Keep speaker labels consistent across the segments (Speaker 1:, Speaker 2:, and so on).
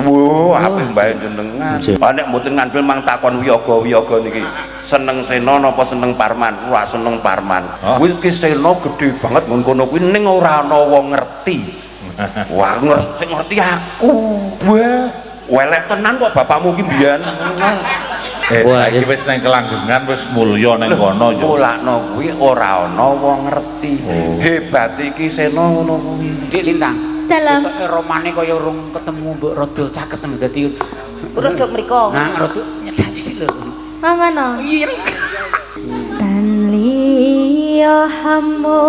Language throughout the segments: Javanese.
Speaker 1: Wah, apik mbae jenengan. Ah nek mboten ngandel mang takon wiyaga-wiyaga niki. Seneng Sena napa seneng Parman? Ora seneng Parman. Kuwi Ki Sena gedhe banget nggon kono kuwi ning ora ana wong ngerti. Wah, ngerti ngerti aku. Wah, welek tenan kok bapakmu ki mbiyen.
Speaker 2: Wah,
Speaker 3: Saiki wis nang kelanggengan wis mulya nang kono ya.
Speaker 1: Mulakno kuwi ora ana wong ngerti. Hebate Ki Sena ngono kuwi.
Speaker 4: Dik Lintang.
Speaker 5: Dalam.
Speaker 4: Ketoke romane kaya urung ketemu mbok rada caket ngono dadi
Speaker 6: Rada mriko.
Speaker 4: Nah, rada nyedak sithik lho.
Speaker 5: Oh ngono.
Speaker 4: Iya.
Speaker 5: Tan liya hamo.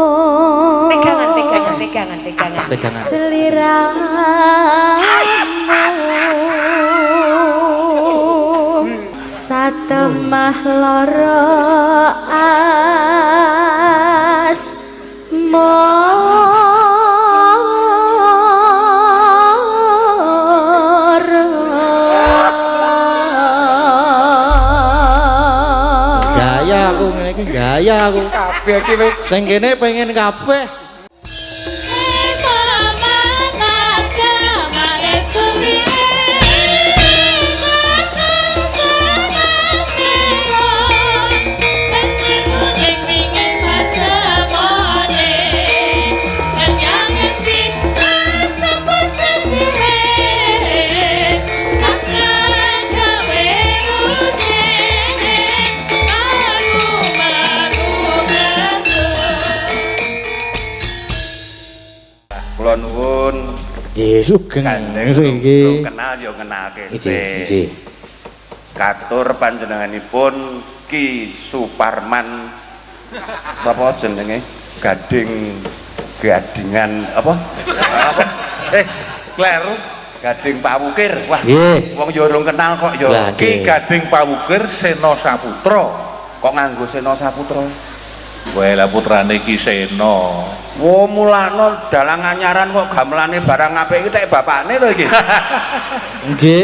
Speaker 6: Pegangan, pegangan, pegangan, pegangan.
Speaker 2: Pegangan.
Speaker 5: Seliramu satemah lara asmara.
Speaker 2: Gaya aku ngene iki gaya aku.
Speaker 4: Kabeh iki wis
Speaker 2: Sing kene pengen kabeh.
Speaker 1: Kula nuwun.
Speaker 2: Nggih, sugeng.
Speaker 1: Gandeng
Speaker 2: Nggih.
Speaker 1: kenal ya kenalke
Speaker 2: Nggih,
Speaker 1: sik.
Speaker 2: nggih.
Speaker 1: Katur panjenenganipun Ki Suparman sapa jenenge? Gading Gadingan apa? Apa?
Speaker 3: Kleru.
Speaker 1: Gading Pawukir. Wah,
Speaker 2: Nggih.
Speaker 1: wong ya urung kenal kok ya.
Speaker 2: Lah,
Speaker 3: Ki
Speaker 2: nggih.
Speaker 3: Gading Pawukir Sena Saputra.
Speaker 1: Kok nganggo Sena Saputra?
Speaker 3: Wae lah putrane Ki Sena.
Speaker 1: Wo mulakno dalang anyaran kok gamelane barang apik iki tek bapakne to iki.
Speaker 2: Nggih.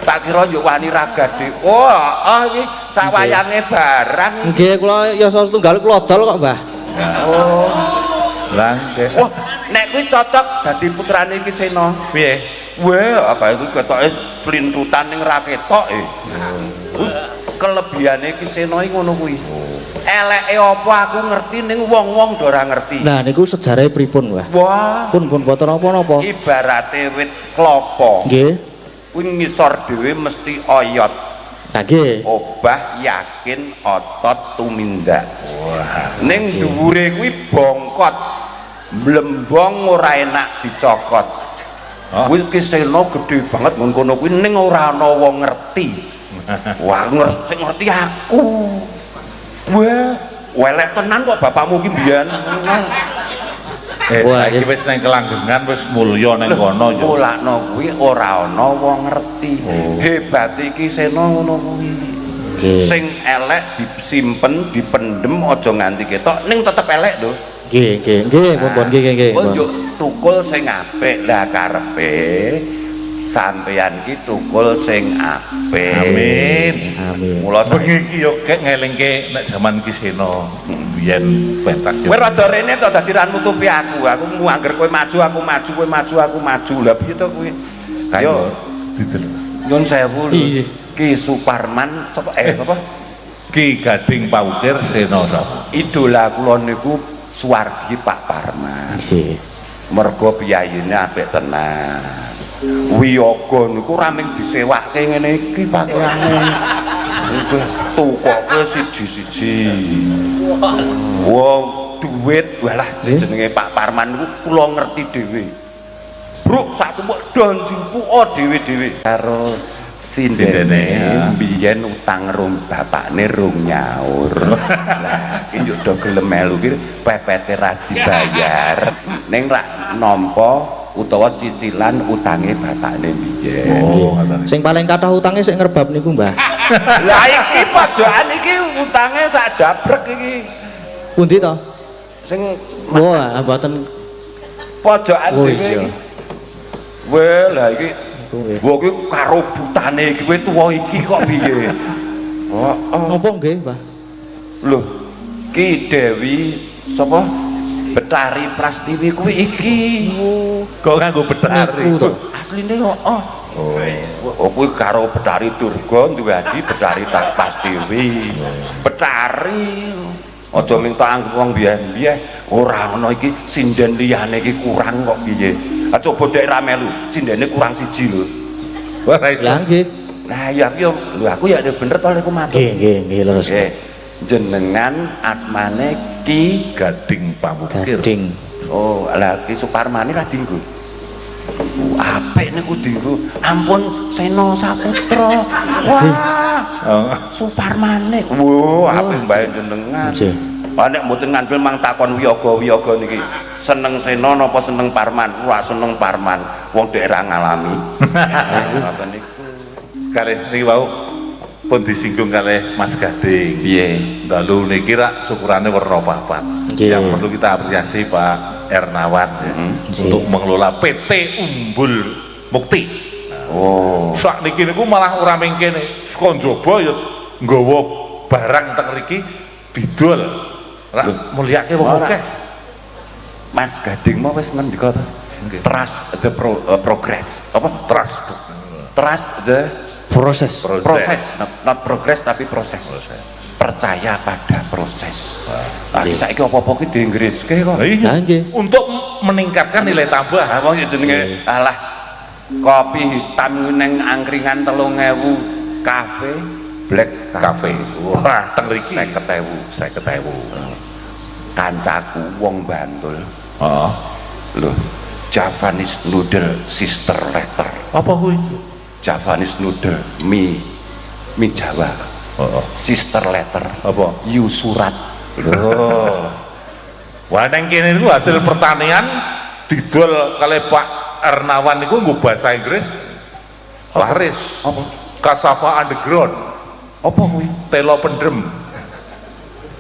Speaker 1: Tak kira yo wani ragade. Oh, ah iki sak wayange barang.
Speaker 2: Nggih, kula yasa setunggal kula dol kok, Mbah.
Speaker 1: Oh.
Speaker 3: Lah nggih.
Speaker 1: Wah, nek kuwi cocok dadi putrane Ki Sena.
Speaker 3: Piye?
Speaker 1: Weh, apa iku ketoke flintutan ning ra ketok e. Kelebihane Ki Sena iki ngono kuwi. Eleke apa aku ngerti ning wong-wong do ora ngerti.
Speaker 2: Nah, niku sejarahe pripun, Mbah?
Speaker 1: Wah,
Speaker 2: Pun pun boten napa-napa.
Speaker 1: ibarate wit klopo.
Speaker 2: Nggih.
Speaker 1: Kuwi ngisor dhewe mesti oyot.
Speaker 2: Nah, nggih.
Speaker 1: Obah yakin otot tumindak.
Speaker 3: Wah.
Speaker 1: Ning dhuwure kuwi bongkot. Mlembong ora enak dicokot.
Speaker 3: Oh.
Speaker 1: Kuwi Ki Sena gedhe banget nggon kono kuwi ning ora ana wong ngerti. Wah, ngerti ngerti aku. Wah, welek tenan kok bapakmu ki mbiyen.
Speaker 2: Wah,
Speaker 3: Saiki
Speaker 2: nggih.
Speaker 3: wis nang kelanggengan wis mulya nang kono ya.
Speaker 1: Mulakno kuwi ora ana wong ngerti. Hebate Ki Sena ngono kuwi.
Speaker 2: Nggih.
Speaker 1: Sing elek disimpen, dipendem aja nganti ketok ning tetep elek lho.
Speaker 2: Nggih, nggih, nggih, pun pun nggih, nggih, nggih.
Speaker 1: Kok njuk tukul sing apik lah karepe sampeyan ki tukul sing apik.
Speaker 3: Amin.
Speaker 2: Amin.
Speaker 1: Mula
Speaker 3: Bengi
Speaker 1: saiki
Speaker 3: iki yo kek ngelingke nek jaman Ki Sena biyen pentas yo.
Speaker 1: kowe rada rene to dadi ra nutupi aku. Aku mu angger kowe maju aku maju, kowe maju aku maju. Lah piye to kowe? Yo
Speaker 3: Didel.
Speaker 1: nyun sewu lho.
Speaker 2: Iya.
Speaker 1: Ki Suparman sapa sapa?
Speaker 3: Ki Gading Pawukir Sena Saputra.
Speaker 1: Idola kula niku suwargi Pak Parman.
Speaker 2: Nggih.
Speaker 1: Mergo piyayine apik tenan. Wiyaga niku ora mung disewake ngene iki pakaiane. Iku tukoke siji-siji. Wong duit walah jenenge Pak Parman niku kula ngerti dhewe. Bruk sak tumpuk don jupuka dhewe-dhewe. Karo sindene
Speaker 3: Sindene,
Speaker 1: mbiyen utang rung bapakne rung nyaur. Lah iki njuk do gelem melu ki pepete ra dibayar. Ning rak nampa utawa cicilan utange bapakne mbiyen.
Speaker 3: Oh, ngoten.
Speaker 2: Sing paling kathah utange sik ngrebab niku, Mbah.
Speaker 1: Lah iki pojokan iki utange sak dabrek iki.
Speaker 2: Pundi to?
Speaker 1: Sing
Speaker 2: Wah, mboten
Speaker 1: pojokan
Speaker 2: Oh,
Speaker 1: dhewe
Speaker 2: iya.
Speaker 1: iki. Weh, lah iki
Speaker 2: nggih.
Speaker 1: Wah iki karo butane iki kowe tuwa iki kok piye? Heeh.
Speaker 2: Napa nggih, Mbah?
Speaker 1: Lho, Ki Dewi sapa? Betari Prastiwi kuwi iki.
Speaker 3: Kok nganggo betari?
Speaker 2: Niku to.
Speaker 1: Asline kok oh. Oh, kuwi karo Betari Durga duwe adi Betari Prastiwi. Betari. Aja ming tak anggep wong biyen-biyen ora ana iki sinden liyane iki kurang kok piye. Ah coba dek ra melu, sindene kurang siji lho.
Speaker 3: Ora iso.
Speaker 2: Lah nggih.
Speaker 1: Lah ya aku yo lho aku ya bener to lek matur.
Speaker 2: Nggih, nggih, nggih leres.
Speaker 1: Nggih. Jenengan asmane Ki
Speaker 3: Gading Pamukir.
Speaker 2: Gading.
Speaker 1: Oh, lah Ki Suparmane ra dinggo. Apik niku dinggo. Ampun Seno Saputra. Wah,
Speaker 3: Oh.
Speaker 1: Suparmane. Wah, apik mbae jenengan.
Speaker 2: Nggih.
Speaker 1: Wah, nek mboten ngandel mang takon wiyaga-wiyaga niki. Seneng Seno napa seneng Parman? Ora seneng Parman. Wong dhek ra ngalami. Ngoten niku.
Speaker 3: Kalih niki wau pun disinggung kalih Mas Gading.
Speaker 1: Piye?
Speaker 3: Dalu niki rak syukurane werna papat.
Speaker 2: Nggih.
Speaker 3: Yang perlu kita apresiasi Pak Ernawan ya, untuk mengelola PT Umbul Mukti.
Speaker 1: Oh.
Speaker 3: Sak niki niku malah ora ming kene, saka njaba ya nggawa barang teng riki didol. Rak mulyake wong
Speaker 1: Ora.
Speaker 3: akeh.
Speaker 1: Mas Gading mau wis ngendika to?
Speaker 3: Nggih.
Speaker 1: Trust the progress. Apa?
Speaker 3: Trust
Speaker 1: Trust the
Speaker 2: Proses.
Speaker 1: proses, not progress tapi proses. Percaya pada proses. Lah saiki apa-apa ki diinggriske kok.
Speaker 3: Iya.
Speaker 2: Lah nggih.
Speaker 3: Untuk meningkatkan nilai tambah.
Speaker 1: Ah wong ya jenenge alah kopi hitam neng angkringan 3000 kafe black
Speaker 3: Kafe. Wah, teng riki
Speaker 1: 50.000.
Speaker 3: 50.000.
Speaker 1: Kancaku wong Bantul.
Speaker 3: Heeh.
Speaker 1: Lho, Javanese noodle sister letter.
Speaker 3: Apa kuwi?
Speaker 1: Javanese noodle mie mie Jawa.
Speaker 3: Heeh.
Speaker 1: Sister letter.
Speaker 3: Apa?
Speaker 1: Yu surat. Lho.
Speaker 3: Wah, neng kene niku hasil pertanian didol kalih Pak Ernawan niku nggo bahasa Inggris. Laris.
Speaker 1: Apa?
Speaker 3: Cassava underground,
Speaker 1: Apa kuwi?
Speaker 3: telo pendem.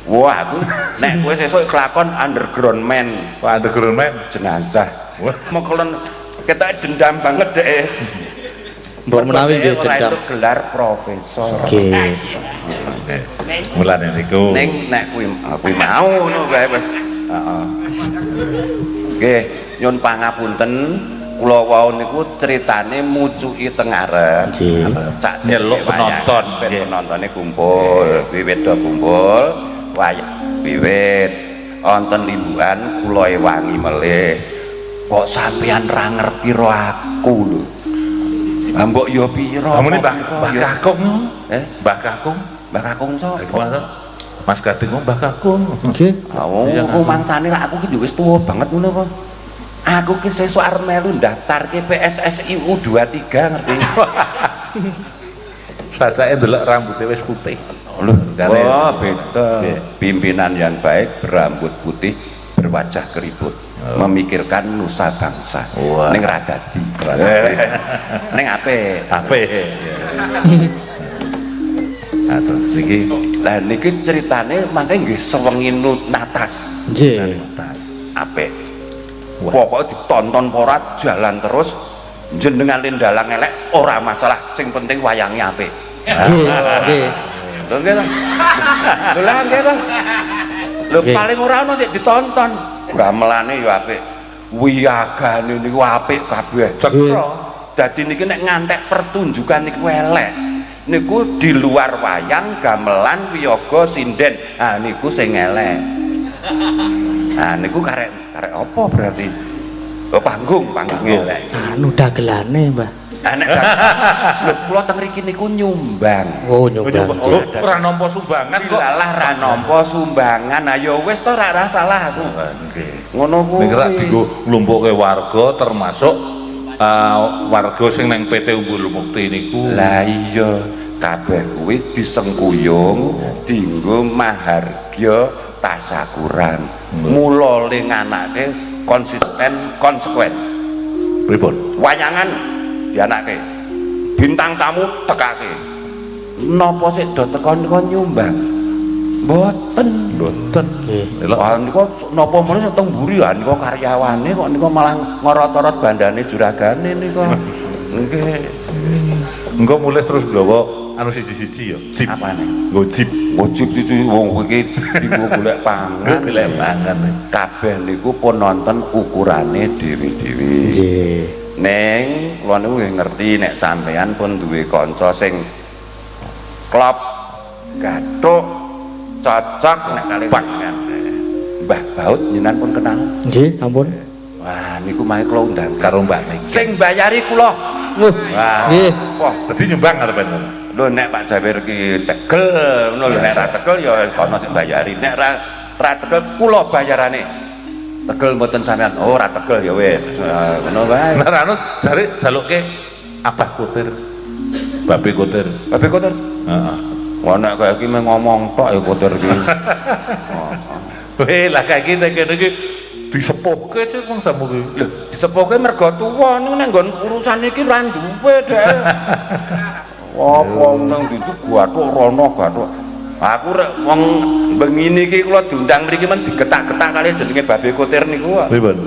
Speaker 1: Wah, aku nek kowe sesuk kelakon underground man
Speaker 3: Pak underground man.
Speaker 1: jenazah.
Speaker 3: Wah.
Speaker 1: Mau kelon ketok dendam banget deh.
Speaker 2: Mbok menawi nggih
Speaker 1: Ora
Speaker 2: dendam.
Speaker 1: entuk gelar profesor.
Speaker 2: Nggih.
Speaker 3: Mulane niku.
Speaker 1: Ning nek kuwi kuwi mau ngono kae wis. Heeh. Nggih, nyun pangapunten kula wau niku critane mucuki teng ngarep.
Speaker 2: Nggih.
Speaker 1: Cak
Speaker 3: Nyeluk penonton,
Speaker 1: ben
Speaker 3: nggih.
Speaker 1: penontone kumpul, wiwit do kumpul, wayang wiwit wonten limbukan kula ewangi melih. Kok sampean ra ngerti ro aku lho. Lah mbok ya pira?
Speaker 3: Amune Mbah
Speaker 1: pira,
Speaker 3: Mbah
Speaker 1: ya.
Speaker 3: Kakung.
Speaker 1: Eh?
Speaker 3: Mbah Kakung.
Speaker 1: Mbah Kakung sapa?
Speaker 3: Gimana? Mas Gading ngomong Mbah Kakung.
Speaker 2: Nggih.
Speaker 1: Oh, rumangsane lah aku ki yo wis tuwa banget ngono apa. Aku ki sesuk arep melu daftar ke PSSI U23 ngerti.
Speaker 3: Sajake ndelok rambutnya wis putih.
Speaker 1: Lho,
Speaker 3: Kare-
Speaker 1: wah beda.
Speaker 3: Nggih.
Speaker 1: Pimpinan yang baik berambut putih, berwajah keriput, memikirkan nusa bangsa.
Speaker 3: Wah.
Speaker 1: Ning ra dadi. Ning apik.
Speaker 3: Apik. Nah, terus niki
Speaker 1: Lah niki ceritane mangke nggih sewengi natas
Speaker 2: Nggih.
Speaker 3: tas.
Speaker 1: apik.
Speaker 3: Wah.
Speaker 1: Pokoknya ditonton pora jalan terus jenengan dalang elek ora masalah, sing penting wayange apik.
Speaker 2: Nggih, nggih.
Speaker 1: Lho nggih ta? Lho lah nggih ta? Lho
Speaker 2: Nggih.
Speaker 1: paling ora ono sik ditonton. Gamelane ya apik. Wiyagane niku apik kabeh.
Speaker 3: Cetha.
Speaker 1: Dadi niki nek ngantek pertunjukan niku elek. Niku di luar wayang, gamelan, wiyaga, sinden. Ah niku sing elek. Nah niku karek karek apa berarti? Oh panggung, panggung elek.
Speaker 2: Anu dagelane, Mbah.
Speaker 1: Ah nek lho kula teng mriki niku nyumbang.
Speaker 2: Oh, nyumbang.
Speaker 3: Oh, ora nampa sumbangan kok.
Speaker 1: Dilalah ra nampa sumbangan. Ayo wis to ra salah aku.
Speaker 3: Nggih.
Speaker 1: Ngono kuwi.
Speaker 3: Niki rak dienggo nglumpukke warga termasuk warga sing nang PT Umbul Mukti niku.
Speaker 1: Lah iya, kabeh kuwi disengkuyung dienggo mahargya tasakuran. Mula le nganake konsisten konsekuen.
Speaker 3: Pripun?
Speaker 1: Wayangan dianake. Bintang tamu tekake. Napa sik do teko niku nyumbang? Mboten.
Speaker 3: Mboten.
Speaker 2: Nggih.
Speaker 3: Elok.
Speaker 1: Wah niku napa meneh sing teng mburi ah niku karyawane kok niku malah ngorot-orot bandane juragane niku. Nggih.
Speaker 3: Engko mulai terus nggawa anu siji-siji ya, jeep.
Speaker 1: Apane?
Speaker 3: Nggo jeep.
Speaker 1: Wajib siji wong iki dienggo golek pangan.
Speaker 3: Golek pangan.
Speaker 1: Kabeh niku pun nonton ukurane dhewe-dhewe.
Speaker 2: Nggih.
Speaker 1: Neng, kula niku nggih ngerti nek sampean pun duwe kanca sing klop, gathuk, cocok nek kalih panjenengan. Mbah Baut jenengan pun kenal.
Speaker 2: Nggih, sampun.
Speaker 1: Wah, niku mae kula undang.
Speaker 3: Karo Mbak Niken.
Speaker 1: Sing bayari kula.
Speaker 2: Wah.
Speaker 1: Wah.
Speaker 2: Nggih.
Speaker 1: Wah,
Speaker 3: Dadi nyumbang arepan.
Speaker 1: lho nek Pak Jawir ki tegel ngono lho, nek ra tegel ya kono sing bayari. Nek ra tegel kula bayarane. Tegel mboten sampean. Oh, ra tegel ya wis. Ngono wae.
Speaker 3: Nah, anu jare jaluke Abah Kotir. Babe Kotir.
Speaker 1: Babe Kotir.
Speaker 3: Heeh.
Speaker 1: Wah, nek kaya iki meh ngomong tok ya Kotir ki.
Speaker 3: Weh, lah kayak gini kene iki disepuhke sih wong samu ki.
Speaker 1: Lho, disepuhke mergo tuwa niku nek nggon urusan iki ora duwe dhek. Apa nang ndi gathuk rono gathuk. Aku rek wong bengine iki kula diundang mriki men digetak-getak kali jenenge Babe Kotir niku kok.
Speaker 3: Pripun?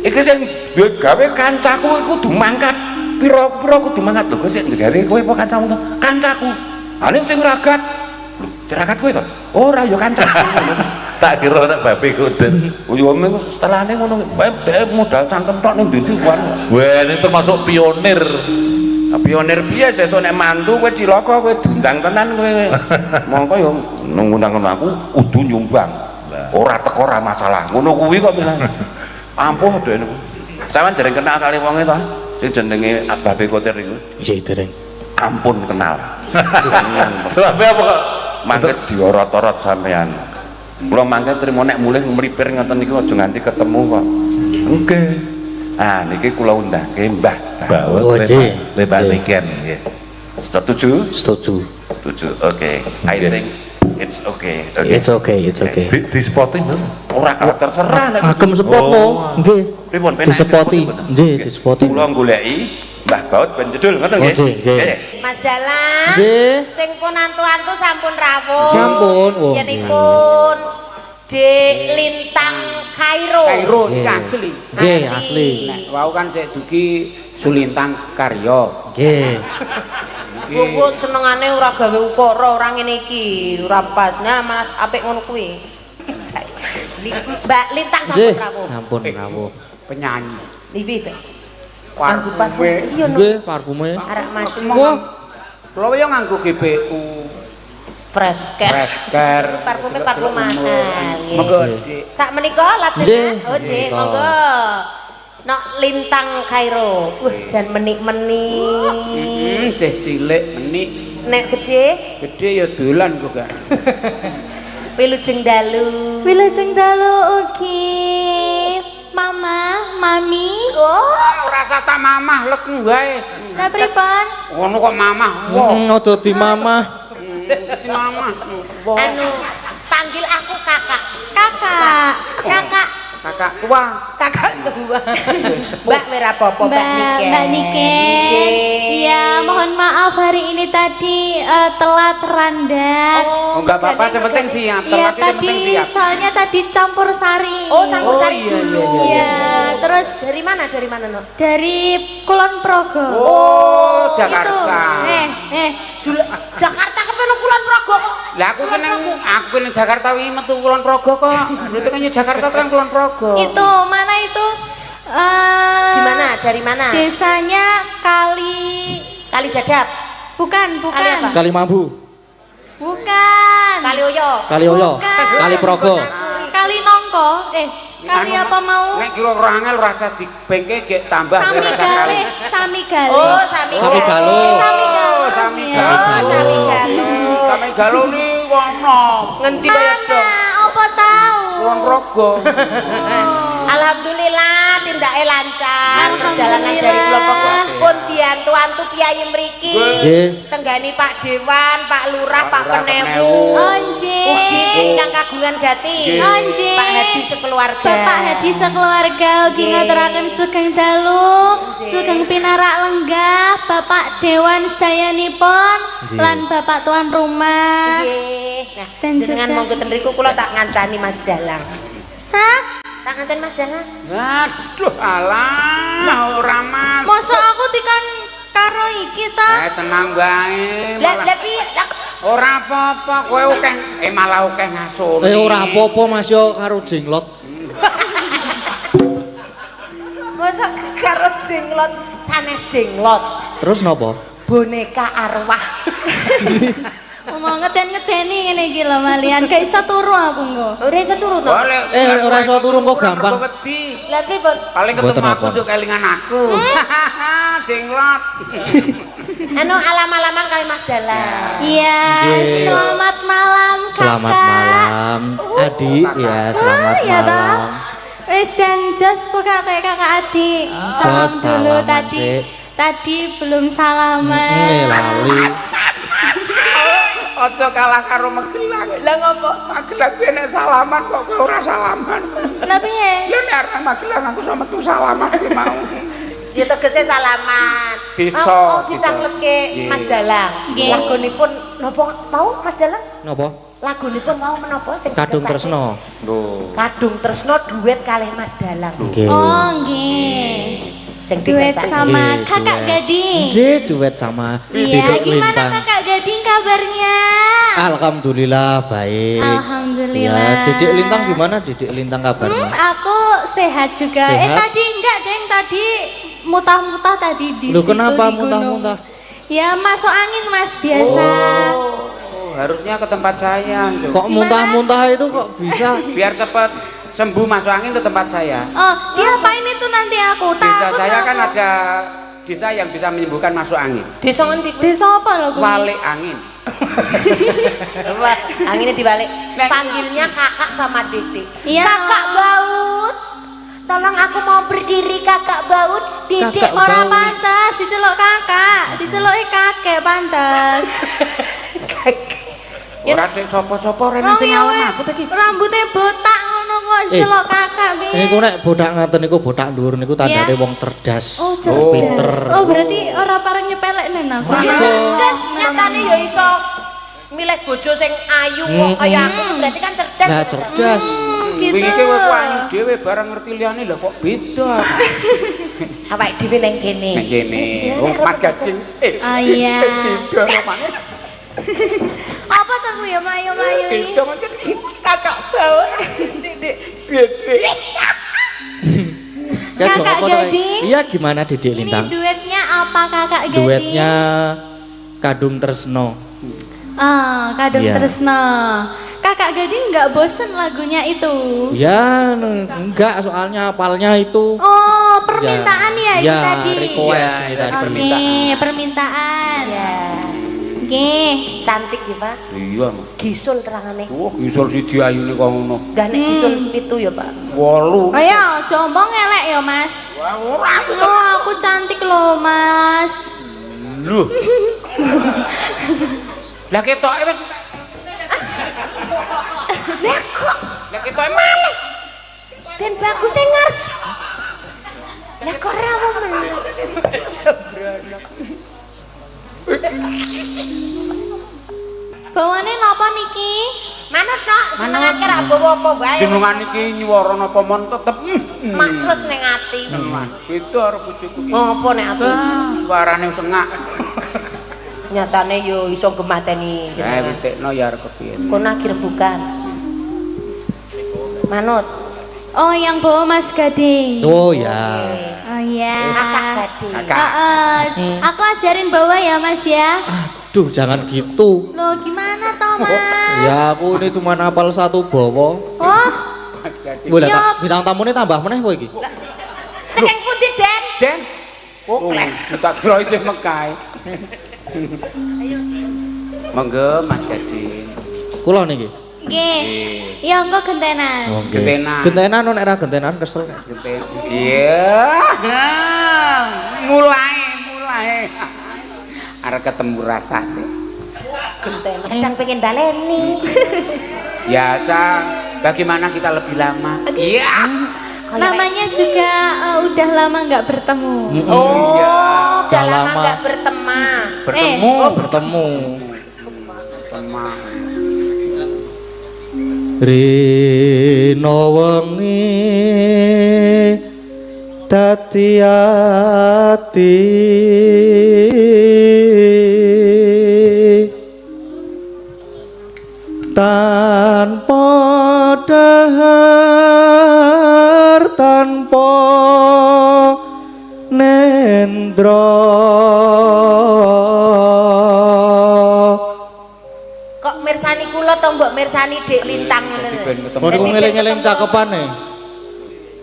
Speaker 1: Iki sing duwe gawe kancaku iku kudu mangkat. Pira-pira kudu mangkat. Lho, kok sing gawe kowe apa kancamu to? Kancaku. Ha ning sing ragat. Lho, ragat kowe to? Ora ya kancaku.
Speaker 3: Tak kira nek Babe Kotir.
Speaker 1: Oh ya mung setelahne ngono. Dhek modal cangkem tok ning ndi-ndi kuwi.
Speaker 3: Weh, ini termasuk pionir.
Speaker 1: Nah, pionir piye sesuk nek mantu kowe cilaka kowe diundang tenan kowe. Mongko ya ngundang aku kudu nyumbang. Ora teko ora masalah. Ngono kuwi kok bilang. Ampuh dhek niku. Sampeyan dereng kenal kali wonge to? Sing jenenge Babe Kotir niku.
Speaker 2: Nggih, dereng.
Speaker 1: Ampun kenal.
Speaker 3: Sebabnya apa kok?
Speaker 1: Mangke diorot-orot sampean. Kula mangke trimo nek mulih mlipir ngoten niku aja nganti ketemu kok. Nggih. Ah niki kula undangke Mbah.
Speaker 3: Baut
Speaker 2: Oh, nggih.
Speaker 3: Mbak
Speaker 2: Nggih.
Speaker 3: Niken nggih.
Speaker 1: Setuju?
Speaker 2: Setuju.
Speaker 1: Setuju. Oke. I
Speaker 3: Nggih.
Speaker 1: think it's okay. Oke.
Speaker 2: It's okay, it's okay.
Speaker 3: Di spotting lho.
Speaker 1: Ora terserah nek
Speaker 2: Agem spot to. Nggih.
Speaker 1: Pripun penak
Speaker 2: Disepoti. Nggih, disepoti.
Speaker 1: Kula goleki Mbah Baut ben jedul ngoten nggih.
Speaker 2: Oh, nggih, nggih.
Speaker 6: Mas Dalang.
Speaker 2: Nggih.
Speaker 6: Sing pun antu-antu sampun rawuh.
Speaker 2: Sampun, wah.
Speaker 6: Yenipun Dek Lintang Kairo.
Speaker 4: Kairo niki asli.
Speaker 2: Nggih, asli.
Speaker 4: Nek wau kan sik dugi Sulintang Karyo.
Speaker 2: Nggih.
Speaker 6: Kuwi senengane ora gawe ukara ora ngene iki, ora pas. Nah, malah apik ngono kuwi. Mbak Lintang sampun
Speaker 2: Nggih,
Speaker 6: rawuh.
Speaker 2: sampun rawuh.
Speaker 4: Penyanyi.
Speaker 6: Piye to? Nganggo parfum. Iya no.
Speaker 2: Nggih, parfume.
Speaker 6: Arak maju.
Speaker 2: Wah,
Speaker 4: Kula yo nganggo GPU,
Speaker 6: Fresh care.
Speaker 4: Fresh Care.
Speaker 6: Parfume parfum mahal. Nggih.
Speaker 4: Monggo, Dik.
Speaker 6: Sak menika lajeng.
Speaker 2: Nggih.
Speaker 6: Oh, nggih,
Speaker 2: Menika.
Speaker 6: monggo. Nok Lintang Kairo. Wah, jan menik-menik.
Speaker 4: Sih cilik menik,
Speaker 6: Nek gede,
Speaker 4: gede ya dolan kok gak.
Speaker 6: wilujeng dalu.
Speaker 5: Wilujeng dalu ugi. Mama, Mami.
Speaker 6: Oh,
Speaker 4: Ora usah tak mamah lek wae.
Speaker 5: Lah pripun?
Speaker 4: Ngono kok mamah. Wah,
Speaker 2: aja dimamah.
Speaker 4: di mamah. Wah,
Speaker 6: anu panggil aku kakak.
Speaker 5: Kakak. Kakak.
Speaker 4: kakak tua.
Speaker 6: Kakak tua. Mbak merah popo, Mbak Niken.
Speaker 5: Mbak Niken. Iya, mohon maaf hari ini tadi telat randat.
Speaker 4: Oh, enggak apa-apa, yang penting siap.
Speaker 5: Iya,
Speaker 4: Telat itu yang
Speaker 5: tadi
Speaker 4: penting siap.
Speaker 5: soalnya tadi campur sari.
Speaker 6: Oh, campur
Speaker 4: Oh,
Speaker 6: sari
Speaker 4: iya,
Speaker 6: dulu.
Speaker 4: iya,
Speaker 5: Iya, terus
Speaker 6: Dari mana? Dari mana, Nok?
Speaker 5: dari Kulon Progo.
Speaker 4: Oh, Jakarta.
Speaker 5: Itu.
Speaker 6: Jakarta kepen Kulon Progo kok.
Speaker 4: Lah aku ki nang Jakarta wingi metu Kulon Progo kok. Berarti kan Jakarta kan Kulon Progo.
Speaker 5: Itu mana itu?
Speaker 6: Di mana? Dari mana?
Speaker 5: Desanya Kali
Speaker 6: Kali Dadap,
Speaker 5: bukan, bukan.
Speaker 6: Kali apa?
Speaker 2: Kali Mambu,
Speaker 5: Bukan.
Speaker 6: Kali Oyo.
Speaker 2: Kali Oyo,
Speaker 5: Bukan.
Speaker 2: Kali Progo.
Speaker 5: Kali Nongko. Kali apa mau?
Speaker 4: Nek kira ora angel rasa dibengke gek tambah
Speaker 5: Sami
Speaker 4: rasa
Speaker 5: Gale,
Speaker 4: kali.
Speaker 5: Sami Gale.
Speaker 6: Oh, Sami
Speaker 2: Sami Galo.
Speaker 5: Sami Galo.
Speaker 4: Sami
Speaker 5: Iya.
Speaker 4: Galo.
Speaker 6: Oh, Sami Galo.
Speaker 4: Sami Galo ni kono.
Speaker 6: Ngendi kaya
Speaker 5: Mana? Apa tahu?
Speaker 4: Kulon Progo.
Speaker 6: Alhamdulillah tindake lancar perjalanan dari Kulon Progo pun diantu-antu piyai mriki.
Speaker 2: Nggih.
Speaker 6: Tenggani Pak Dewan, Pak Lurah, Pak
Speaker 4: Lurah,
Speaker 6: Penewu.
Speaker 5: Onje.
Speaker 6: Ugi ingkang kagungan gati.
Speaker 5: Onje.
Speaker 6: Pak Hadi sekeluarga.
Speaker 5: Bapak Hadi sekeluarga ugi
Speaker 6: Nggih.
Speaker 5: ngaturaken sugeng dalu, sugeng pinarak lenggah, Bapak Dewan sedayanipun
Speaker 2: Nggih.
Speaker 5: lan Bapak tuan rumah.
Speaker 6: Nggih. Nah,
Speaker 5: Dan
Speaker 6: jenengan
Speaker 5: juga-
Speaker 6: monggo ten mriku kula tak ngancani Mas Dalang.
Speaker 5: Hah?
Speaker 6: Tak ngancani Mas Dalang.
Speaker 4: Aduh alah ora masuk.
Speaker 5: Masa aku dikan karo iki? iki ta?
Speaker 4: Tenang wae.
Speaker 6: Lah lah piye? Lah
Speaker 4: Ora apa-apa, kowe akeh malah akeh ngasone.
Speaker 2: Ora apa-apa Mas yo karo jenglot.
Speaker 6: Mosok karo jenglot, sanes jenglot.
Speaker 2: Terus napa?
Speaker 6: Boneka arwah.
Speaker 5: Ngomong ngeden-ngedeni ngene iki lho malian, gak iso turu aku engko.
Speaker 6: Ora iso turu to?
Speaker 2: Ora iso turu kok gampang.
Speaker 6: Lah pripun?
Speaker 4: Paling ketemu
Speaker 2: Mboten
Speaker 4: aku
Speaker 2: apa.
Speaker 4: njuk kelingan aku. Jenglot.
Speaker 6: Anu alam-alaman kali Mas Dalang.
Speaker 5: Iya,
Speaker 2: Nggih.
Speaker 5: selamat malam Kakak.
Speaker 2: Selamat malam Adik ya, selamat
Speaker 5: Ah, ya toh.
Speaker 2: malam.
Speaker 5: Wis jan jos buka kayak kakak adik. Salam
Speaker 2: Jos,
Speaker 5: dulu
Speaker 2: salaman,
Speaker 5: tadi.
Speaker 2: Cik.
Speaker 5: Tadi belum salaman.
Speaker 2: Lali.
Speaker 4: Aja kalah karo Magelang.
Speaker 6: Lah ngopo?
Speaker 4: Magelang kuwi nek salaman kok kowe ora salaman.
Speaker 5: Lah piye?
Speaker 4: Lah nek arep Magelang aku sama metu salaman kuwi mau.
Speaker 6: Ya tegese salaman.
Speaker 4: Bisa,
Speaker 6: Oh,
Speaker 4: bisa.
Speaker 6: ditangletke
Speaker 4: Nggih.
Speaker 6: Mas Dalang.
Speaker 5: Nggih.
Speaker 6: Lagunipun napa mau Mas Dalang?
Speaker 2: Napa?
Speaker 6: Lagunipun mau menapa sing
Speaker 2: Kadung
Speaker 6: dikersake?
Speaker 2: Tresno.
Speaker 4: Lho.
Speaker 6: Kadung Tresno duet kalih Mas Dalang.
Speaker 2: Nggih.
Speaker 5: Oh, nggih.
Speaker 6: Sing
Speaker 5: Duet
Speaker 6: dikersake.
Speaker 5: sama
Speaker 2: Nggih,
Speaker 5: Kakak
Speaker 2: duet.
Speaker 5: Gading.
Speaker 2: Nggih, duet sama
Speaker 5: Iya,
Speaker 2: Didik
Speaker 5: gimana
Speaker 2: Lintang.
Speaker 5: Kakak Gading kabarnya?
Speaker 2: Alhamdulillah baik.
Speaker 5: Alhamdulillah.
Speaker 2: Ya, Didik Lintang gimana Didik Lintang kabarnya?
Speaker 5: Aku sehat juga.
Speaker 2: Sehat?
Speaker 5: Tadi enggak, Deng, tadi mutah-mutah tadi di
Speaker 2: Loh,
Speaker 5: situ
Speaker 2: kenapa
Speaker 5: di gunung.
Speaker 2: muntah-muntah?
Speaker 5: Ya, masuk angin Mas biasa.
Speaker 4: Oh, harusnya ke tempat saya. Cuk.
Speaker 2: Kok muntah-muntah itu kok bisa?
Speaker 4: Biar cepat sembuh masuk angin ke tempat saya.
Speaker 5: Oh, diapain itu nanti aku?
Speaker 4: Desa
Speaker 5: Takut
Speaker 4: saya kan
Speaker 5: aku.
Speaker 4: ada desa yang bisa menyembuhkan masuk angin.
Speaker 6: Desa ngendi kuwi?
Speaker 5: Desa apa lho kuwi?
Speaker 4: Walik angin.
Speaker 6: Wah, anginnya dibalik.
Speaker 4: Nek-
Speaker 6: Panggilnya kakak sama Dede.
Speaker 5: Iya.
Speaker 6: Kakak Baut. Tolong aku mau berdiri Kakak Baut. Dede
Speaker 2: Kakak
Speaker 5: Ora
Speaker 2: Baut.
Speaker 5: pantas diceluk kakak, diceluki kakek pantas.
Speaker 4: Ora dek sapa-sapa rene
Speaker 5: Wong
Speaker 4: sing
Speaker 5: ya
Speaker 4: awam
Speaker 5: weh,
Speaker 4: aku tadi.
Speaker 5: Rambutnya botak ngono kok diceluk kakak piye?
Speaker 2: Niku nek bodak ngaten niku bodak dhuwur niku tandane
Speaker 5: Iya.
Speaker 2: wong cerdas.
Speaker 5: Oh, cerdas.
Speaker 2: Pinter.
Speaker 5: Oh, berarti ora pareng nyepelekne aku.
Speaker 2: Ora.
Speaker 6: Cerdas nyatane ya iso milih bojo sing ayu kok kaya aku berarti kan cerdas.
Speaker 2: Nah, cerdas.
Speaker 5: Gitu.
Speaker 4: Wingi ki kowe ku ayu dhewe bareng ngerti liyane lho kok beda.
Speaker 6: Awake dhewe nang kene.
Speaker 4: Nek kene. Wong Mas Gading.
Speaker 5: Oh iya.
Speaker 4: Beda romane.
Speaker 5: Apa tuh kuwi ya mlayu-mlayu iki?
Speaker 4: Beda Mas Gading. Kakak Baut. Dede. Dede.
Speaker 2: Kayak
Speaker 5: Kakak
Speaker 2: apa to, Kak?
Speaker 5: Gading?
Speaker 2: Iya, gimana Didik
Speaker 5: Ini
Speaker 2: Lintang?
Speaker 5: duetnya apa Kakak Gading?
Speaker 2: Duetnya Kadung Tresno.
Speaker 5: Ah, Kadung
Speaker 2: Iya.
Speaker 5: Tresno. Kakak Gading nggak bosen lagunya itu?
Speaker 2: Ya, enggak soalnya apalnya itu.
Speaker 5: Oh, permintaan ya, itu
Speaker 2: Ya,
Speaker 5: tadi.
Speaker 2: request
Speaker 4: Ya,
Speaker 2: ini
Speaker 4: ya,
Speaker 2: tadi.
Speaker 5: Oke, permintaan.
Speaker 6: Ya.
Speaker 5: Oke.
Speaker 6: Cantik ya, Pak.
Speaker 4: Iya, Mas.
Speaker 6: Gisul terangane.
Speaker 4: Wah, gisul siji ayune kok ngono.
Speaker 6: Dah nek gisul 7 ya, Pak.
Speaker 4: 8.
Speaker 5: Oh ya, aja omong elek ya, Mas.
Speaker 4: Wah, ora.
Speaker 5: Oh, aku cantik loh, Mas.
Speaker 4: Lho. Lah ketoke wis
Speaker 6: Lah kok
Speaker 4: lah ketoke malih.
Speaker 6: den bagus sing ngarep. Lah kok rawo meneh.
Speaker 5: Bawane napa niki?
Speaker 6: Manut nok, senengake ra bawa apa wae.
Speaker 4: Jenengan iki nyuwara napa mon tetep
Speaker 6: Makcus ning ati.
Speaker 4: Beda karo bojoku iki.
Speaker 6: Ngopo nek aku?
Speaker 4: Suarane sengak.
Speaker 6: Nyatane yo iso gemateni
Speaker 4: Eh
Speaker 6: jenengan.
Speaker 4: witekno ya arep kepiye.
Speaker 6: Kono akhir bukan. Manut.
Speaker 5: Oh, yang bawa Mas Gading.
Speaker 2: Oh ya.
Speaker 5: Oh iya.
Speaker 6: Kakak Gading.
Speaker 4: Kakak.
Speaker 5: Heeh. Aku ajarin bawa ya, Mas ya.
Speaker 2: Aduh, jangan gitu.
Speaker 5: Loh, gimana toh, Mas?
Speaker 2: Ya, aku ini cuma hafal satu bawa.
Speaker 5: Oh,
Speaker 2: Boleh
Speaker 5: Ya.
Speaker 2: tak bintang tamune tambah meneh apa iki?
Speaker 6: Saking pundi, Den?
Speaker 4: Den. Oh, tak kira isih Mekah. Monggo Mas Gading.
Speaker 2: Kula niki.
Speaker 5: nggih. Ya engko gentenan.
Speaker 2: Oh, nggih.
Speaker 4: Gentenan.
Speaker 2: Gentenan nek ora gentenan kesel.
Speaker 4: Genten. Iya. Mulai, mulai. Arep ketemu rasane.
Speaker 6: Genten. Kadang pengen baleni.
Speaker 4: Biasa, bagaimana kita lebih lama? Iya.
Speaker 5: Namanya juga udah lama nggak bertemu.
Speaker 6: Oh, udah
Speaker 2: Udah
Speaker 6: lama
Speaker 2: lama.
Speaker 6: nggak berteman.
Speaker 4: Bertemu.
Speaker 2: Oh, bertemu.
Speaker 4: Teman.
Speaker 2: Rino wengi dadi ati
Speaker 6: to mbok mirsani Dik Lintang ngono lho.
Speaker 4: Ben ketemu.
Speaker 2: Oh niku
Speaker 6: Dadi ben
Speaker 2: ngeling-ngeling
Speaker 6: ketemu
Speaker 2: cakepane.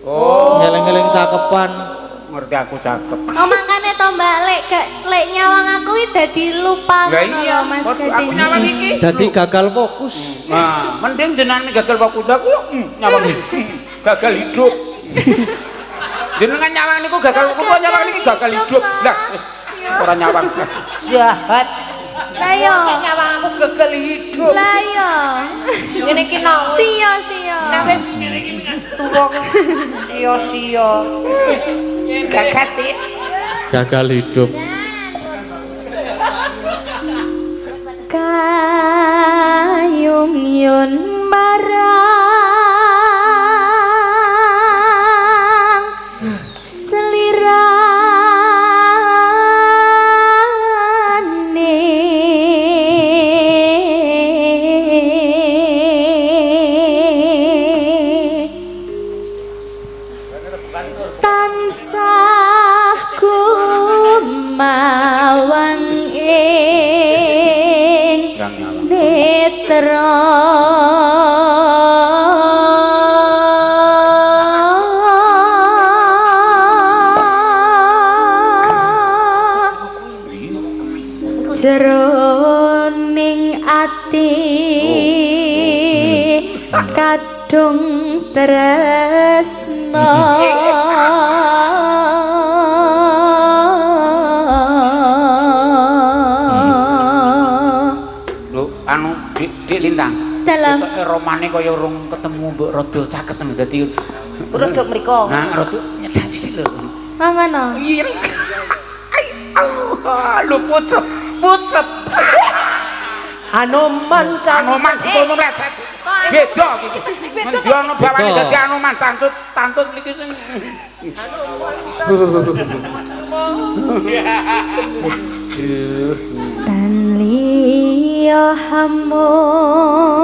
Speaker 4: Oh,
Speaker 2: Ngeling-ngeling cakepan.
Speaker 4: Ngerti aku cakep.
Speaker 5: Oh makane to Mbak lek gak lek nyawang aku iki dadi lupa
Speaker 4: Lah
Speaker 5: ngono
Speaker 4: iya,
Speaker 5: lho Mas
Speaker 4: waduh, aku
Speaker 5: Gading.
Speaker 4: nyawang iki.
Speaker 2: Dadi gagal fokus.
Speaker 4: Nah, mending jenengan gagal fokus aku nyawang gagal hidup. Jenengan nyawang niku gagal fokus, kok nyawang niki gagal hidup. Lah wis ora nyawang.
Speaker 6: Jahat.
Speaker 5: Lah yo.
Speaker 6: Mosok nyawang aku gagal hidup.
Speaker 5: Lah yo.
Speaker 6: Ngene iki no.
Speaker 5: Siyo siyo.
Speaker 6: Nek wis tuwa sia-sia. Gagal sih.
Speaker 2: Gagal hidup.
Speaker 5: Kayung yun marang selirane tansah kumawang ing netra. Jroning ati kadung tresna.
Speaker 4: Lho, anu Dik, Dik Lintang.
Speaker 5: Dalam.
Speaker 4: Ketoke romane kaya urung ketemu mbok rada caket ngono dadi
Speaker 6: Rada mriko.
Speaker 4: Nah, rada nyedak sithik lho.
Speaker 5: Oh ngono.
Speaker 4: Iya. Ai, Allah, lho pucet, pucet.
Speaker 6: Anoman
Speaker 4: Anoman dipono mlecet. Beda iki. Ngendi ana bawane dadi Anoman tantut tantut niki sing.
Speaker 5: Tan liya hamo.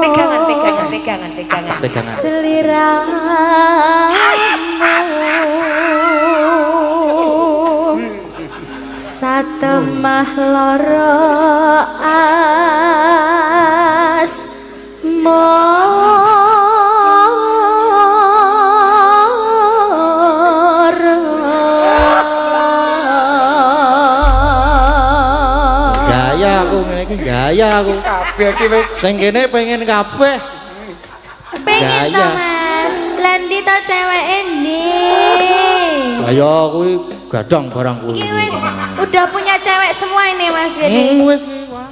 Speaker 6: Pegangan, pegangan, pegangan, pegangan.
Speaker 2: Pegangan.
Speaker 5: Seliramu satemah lara asmara.
Speaker 2: Gaya aku ngene iki gaya aku.
Speaker 4: Kabeh iki wis
Speaker 2: Sing kene pengen kabeh.
Speaker 5: Pengen to
Speaker 2: Gaya.
Speaker 5: Mas, landi to ceweke ndi?
Speaker 2: Lah ya kuwi gadang barang kuwi.
Speaker 5: Iki wis udah punya cewek semua ini Mas Gading.
Speaker 2: Wis kuwi. Wah.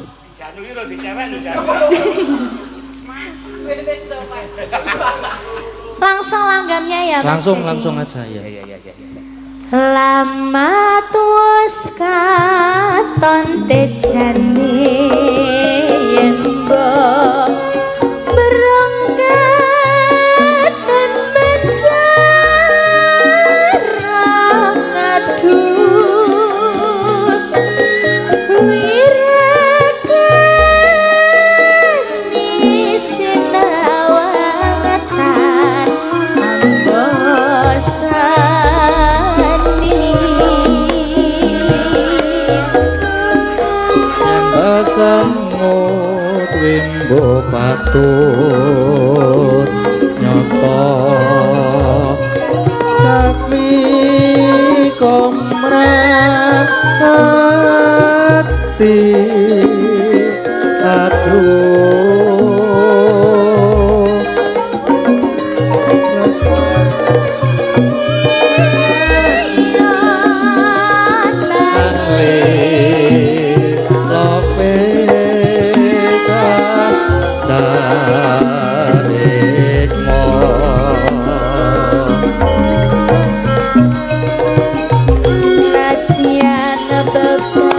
Speaker 5: Langsung langgamnya ya Mas
Speaker 2: Langsung
Speaker 5: Gading.
Speaker 2: langsung aja ya.
Speaker 4: Iya iya iya.
Speaker 5: Lama tuwus katon tejane yen mbok berangkatan bicara ngadut wirakani sinawangetan ambosani.
Speaker 2: Yen besemut wimbo patut nyata cakli komrat ati aduh.
Speaker 5: Latihan bebas.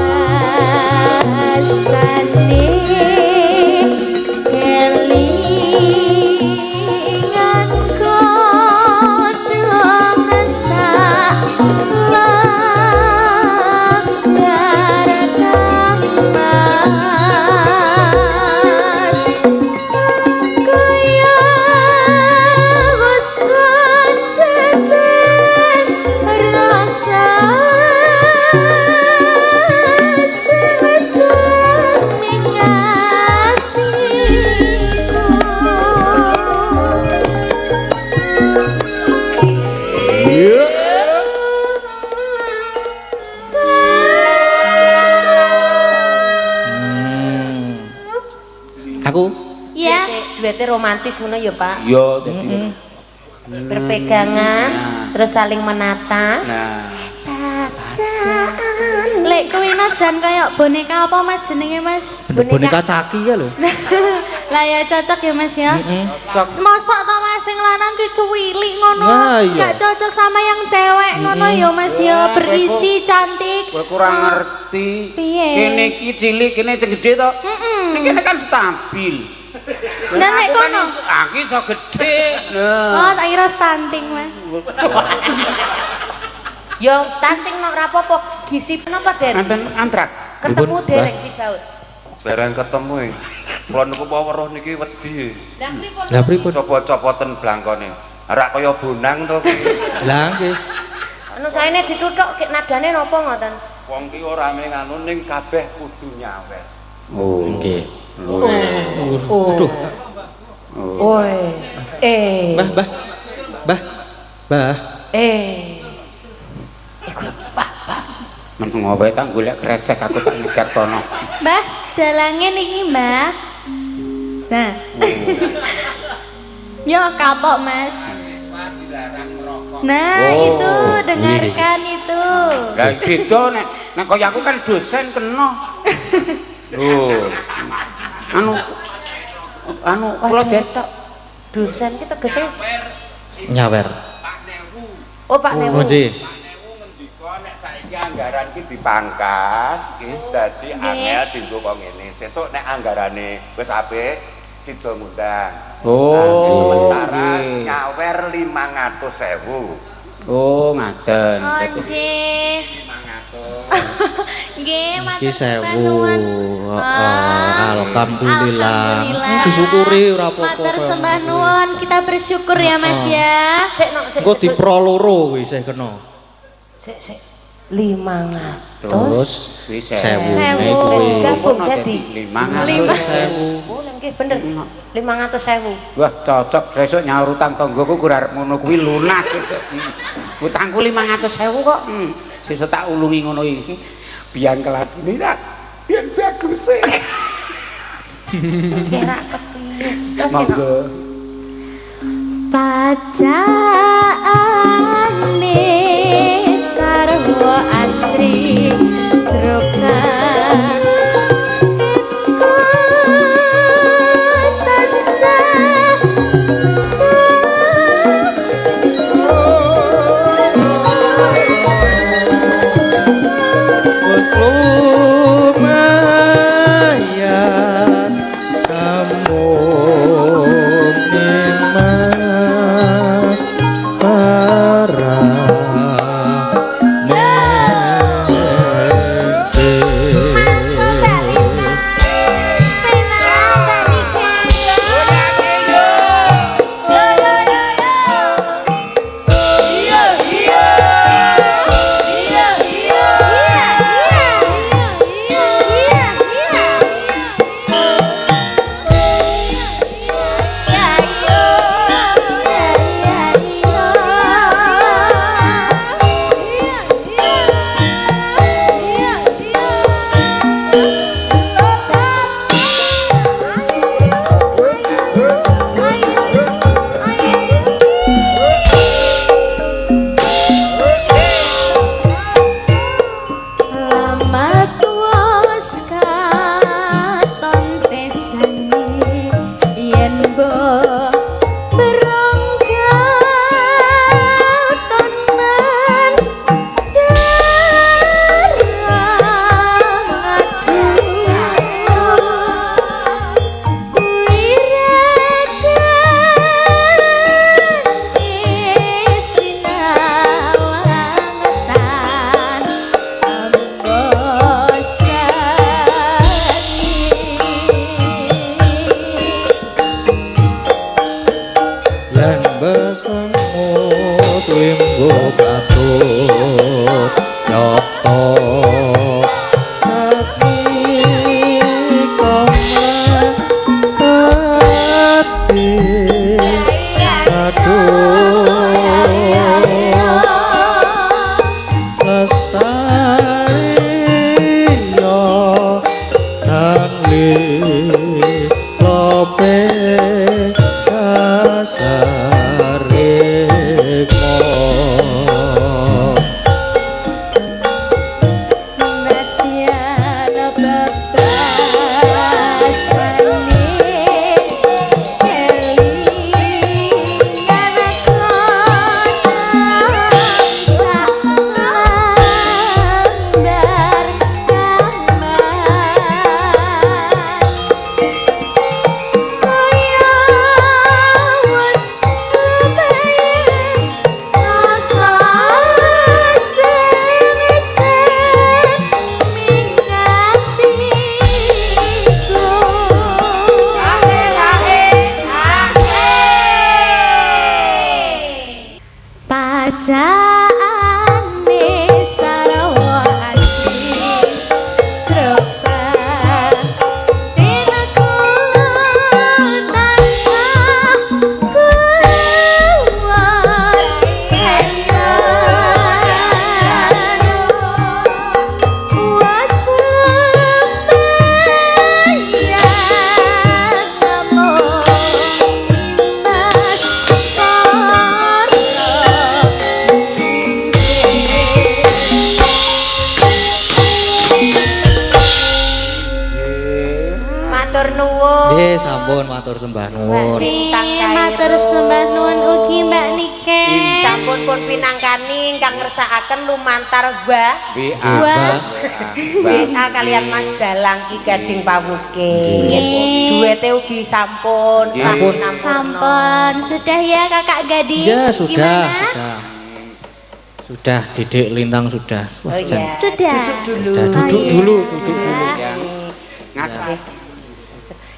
Speaker 2: Aku
Speaker 5: Ya.
Speaker 6: Duete romantis ngono ya, Pak.
Speaker 4: Iya, dadi.
Speaker 6: Berpegangan, terus saling menata.
Speaker 4: Nah,
Speaker 6: Bacaan.
Speaker 5: Lek kuwi no jan kaya boneka apa, Mas, jenenge, Mas?
Speaker 2: Boneka caki ya lho.
Speaker 5: Lah ya cocok ya, Mas, ya.
Speaker 4: Cocok.
Speaker 5: Mosok to, Mas, sing lanang ki cuwilik ngono.
Speaker 2: Nah, iya.
Speaker 5: Gak cocok sama yang cewek ngono ya, Mas, ya, berisi cantik.
Speaker 4: Kowe kurang ngerti.
Speaker 5: Piye?
Speaker 4: Kene iki cilik, kene sing gedhe to. Ning kene kan stabil.
Speaker 5: Nah, nek
Speaker 4: Aku kan
Speaker 5: kono?
Speaker 4: Aku iso gedhe.
Speaker 5: Oh,
Speaker 4: Nah.
Speaker 5: tak kira stunting, Mas.
Speaker 6: Ya stunting nok ora apa-apa. Gizi napa, Den?
Speaker 4: Enten antrak.
Speaker 6: Ketemu
Speaker 2: Pripun,
Speaker 6: dereng si baut.
Speaker 1: Bareng ketemu e. Kula niku weruh niki wedi.
Speaker 2: Lah pripun?
Speaker 1: Coba-copoten blangkone. Rak kaya bonang to ki.
Speaker 2: Lah nggih.
Speaker 6: Anu saene dituthuk kek nadane napa ngoten?
Speaker 1: Wong ki ora mung anu ning kabeh kudu nyawer.
Speaker 4: Oh.
Speaker 2: Nggih. Aduh.
Speaker 6: Oi. Eh.
Speaker 2: Mbah, Mbah. Mbah. Mbah.
Speaker 6: Eh. Iku Pak, Pak.
Speaker 4: Meneng wae tak golek kresek aku tak nyegat kono.
Speaker 5: Mbah, dalange niki, Mbah. Nah. Yo kapok, Mas. Nah, itu dengarkan itu.
Speaker 4: Lah beda nek nek kaya aku kan dosen kena. Lho. Anu anu kula
Speaker 6: Waduh,
Speaker 4: det
Speaker 6: tok. Dosen ki tegese
Speaker 2: Nyawer.
Speaker 6: Oh, Pak Newu.
Speaker 2: Oh, nggih.
Speaker 1: Nek saiki anggaran ki dipangkas, nggih dadi angel dienggo kok ngene. Sesuk nek anggarane wis apik, sida ngundang.
Speaker 4: Oh,
Speaker 1: Sementara
Speaker 4: nggih.
Speaker 1: nyawer 500.000.
Speaker 4: Oh, ngaten.
Speaker 5: Oh, nggih. Nggih, matur
Speaker 2: Iki
Speaker 5: sembah
Speaker 2: 1000.
Speaker 5: nuwun.
Speaker 2: Heeh,
Speaker 5: Ah,
Speaker 2: alhamdulillah.
Speaker 5: Alhamdulillah.
Speaker 2: Disyukuri ora apa-apa.
Speaker 5: Matur sembah nuwun, kita bersyukur ya, Mas, ya.
Speaker 6: Sik nok sik.
Speaker 2: Engko dipro loro kuwi isih kena.
Speaker 6: Sik sik. 500.
Speaker 2: Terus
Speaker 4: Kuwi
Speaker 2: sewu
Speaker 5: Sewu.
Speaker 2: kuwi.
Speaker 6: Gabung dadi
Speaker 4: 500.
Speaker 5: Lima.
Speaker 2: Sewu.
Speaker 6: Oh, nggih bener. 500.000.
Speaker 4: Wah, cocok besok nyaur utang tanggoku kur arep ngono kuwi lunas sesuk. Utangku 500.000 kok. Sesuk tak ulungi ngono iki. Biang kelabine ra. Biang bagus e.
Speaker 6: Kira kepiye? Terus ki nok.
Speaker 4: Monggo.
Speaker 5: Pacaane sarwa asri jroka tinku tansah.
Speaker 2: Wis lumayan amung mas para ningsih.
Speaker 5: Masuk balita pena balika.
Speaker 6: Yo yo yo yo.
Speaker 5: Iya iya iya iya iya. Bebasane kelingan klonang sak lambar mas kaya wis kebayang rasa sing isih mingatiku.
Speaker 6: Ahe ahe asik.
Speaker 5: Pacane sarwa asli Sropa Tinaku tansah keluar eman Waslemayang namung imas para ningsih.
Speaker 6: Matur nuwun.
Speaker 2: Nggih, sampun matur sembah nuwun.
Speaker 5: Matur sembah nuwun ugi Mbak Niken.
Speaker 6: Sampun pun pinangkani ingkang ngersakaken lumantar wa
Speaker 4: WA.
Speaker 5: Wah.
Speaker 6: WA kalian Mas Dalang Ki Gading Pawuke.
Speaker 5: Nggih.
Speaker 6: Duwete ugi sampun
Speaker 4: Sampun.
Speaker 5: Sampun sudah ya Kakak Gading.
Speaker 2: Ya, sudah,
Speaker 5: Gimana?
Speaker 2: sudah. Sudah, Didik Lintang sudah. Wah,
Speaker 6: Oh
Speaker 2: jan.
Speaker 6: iya.
Speaker 5: Sudah.
Speaker 6: Duduk dulu.
Speaker 2: Sudah, duduk
Speaker 5: Oh, iya.
Speaker 2: dulu, duduk dulu.
Speaker 4: Ya. Ngasih.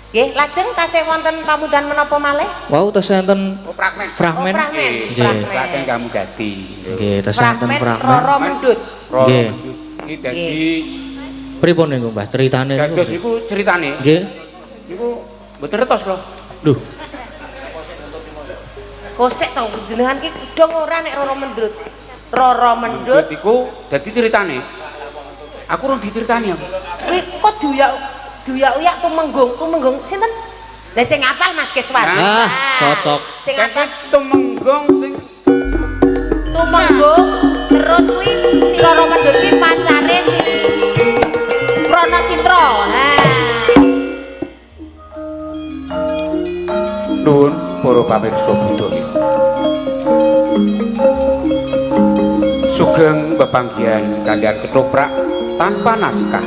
Speaker 6: Nggih, lajeng tasih wonten pamundan menapa malih?
Speaker 2: Wau tes enten
Speaker 4: Oh, fragmen.
Speaker 2: fragmen.
Speaker 6: Oh, fragmen.
Speaker 2: Nggih.
Speaker 4: Saking kamu gati.
Speaker 2: Nggih, tes enten
Speaker 6: Fragmen
Speaker 2: fragmen.
Speaker 6: Roro Mendut.
Speaker 4: Roro
Speaker 2: Nggih.
Speaker 4: Mendut. Iki dadi
Speaker 2: Pripun niku, Mbah? Ceritane niku?
Speaker 4: dados niku ceritane.
Speaker 2: Nggih.
Speaker 4: Niku mboten retos lho.
Speaker 2: Lho,
Speaker 6: Kosek to jenengan ki dong ora nek Roro Mendut. Roro Mendut
Speaker 4: Mendut iku dadi ceritane. Aku urung diceritani aku.
Speaker 6: kuwi kok duyak duyak-uyak tumenggung, tumenggung sinten? Lah sing ngapal Mas Keswar.
Speaker 2: Ah, cocok.
Speaker 6: Sing ngapal
Speaker 4: Kan tumenggung sing
Speaker 6: tumenggung terus kuwi si Roro Mendut ki pacare si Prono Citra. Ha.
Speaker 4: Nuwun para pamirsa budaya. Sugeng pepanggihan kalian ketoprak tanpa naskah.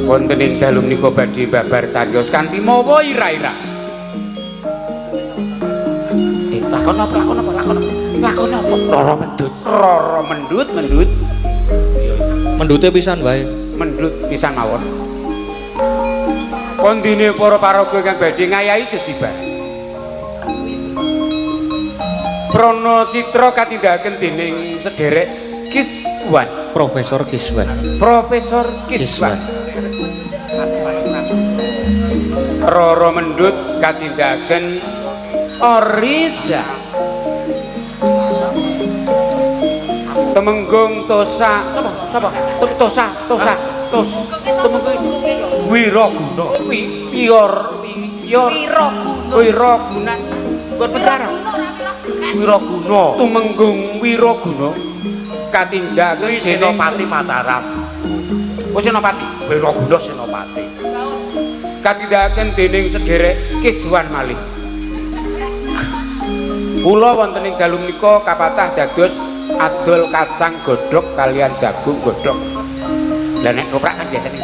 Speaker 4: Wonten ing dalu menika badhe babar cariyos kanthi mawa ira-ira. Lakon apa lakon apa lakon apa? Lakon apa?
Speaker 1: Roro Mendut.
Speaker 4: Roro Mendut mendut
Speaker 2: mendute pisan wae.
Speaker 4: mendut pisan mawon. Kondine para paraga ingkang badhe ngayahi jejibar. Prana Citra katindakaken dening sederek Kiswan,
Speaker 2: Profesor Kiswan.
Speaker 4: Profesor Kiswan. Roro Mendut katindakaken Oriza. Temenggung Tosa, sapa? Sapa? Tosa, Tosa, Tos. Temenggung
Speaker 1: Wiraguna.
Speaker 4: Wiyor, Wiyor,
Speaker 6: Wiraguna.
Speaker 4: Wiraguna. Nggon penjara.
Speaker 1: Wiraguna.
Speaker 4: Tumenggung Wiraguna katindakaken
Speaker 1: Kuwi Senopati Mataram.
Speaker 4: Oh Senopati.
Speaker 1: Wiraguna Senopati.
Speaker 4: Katindakaken dening sederek Kiswan malih. Kula wonten ing dalu menika kapatah dados adol kacang godhog kalian jagung godhog. Lah nek koprak kan biasane.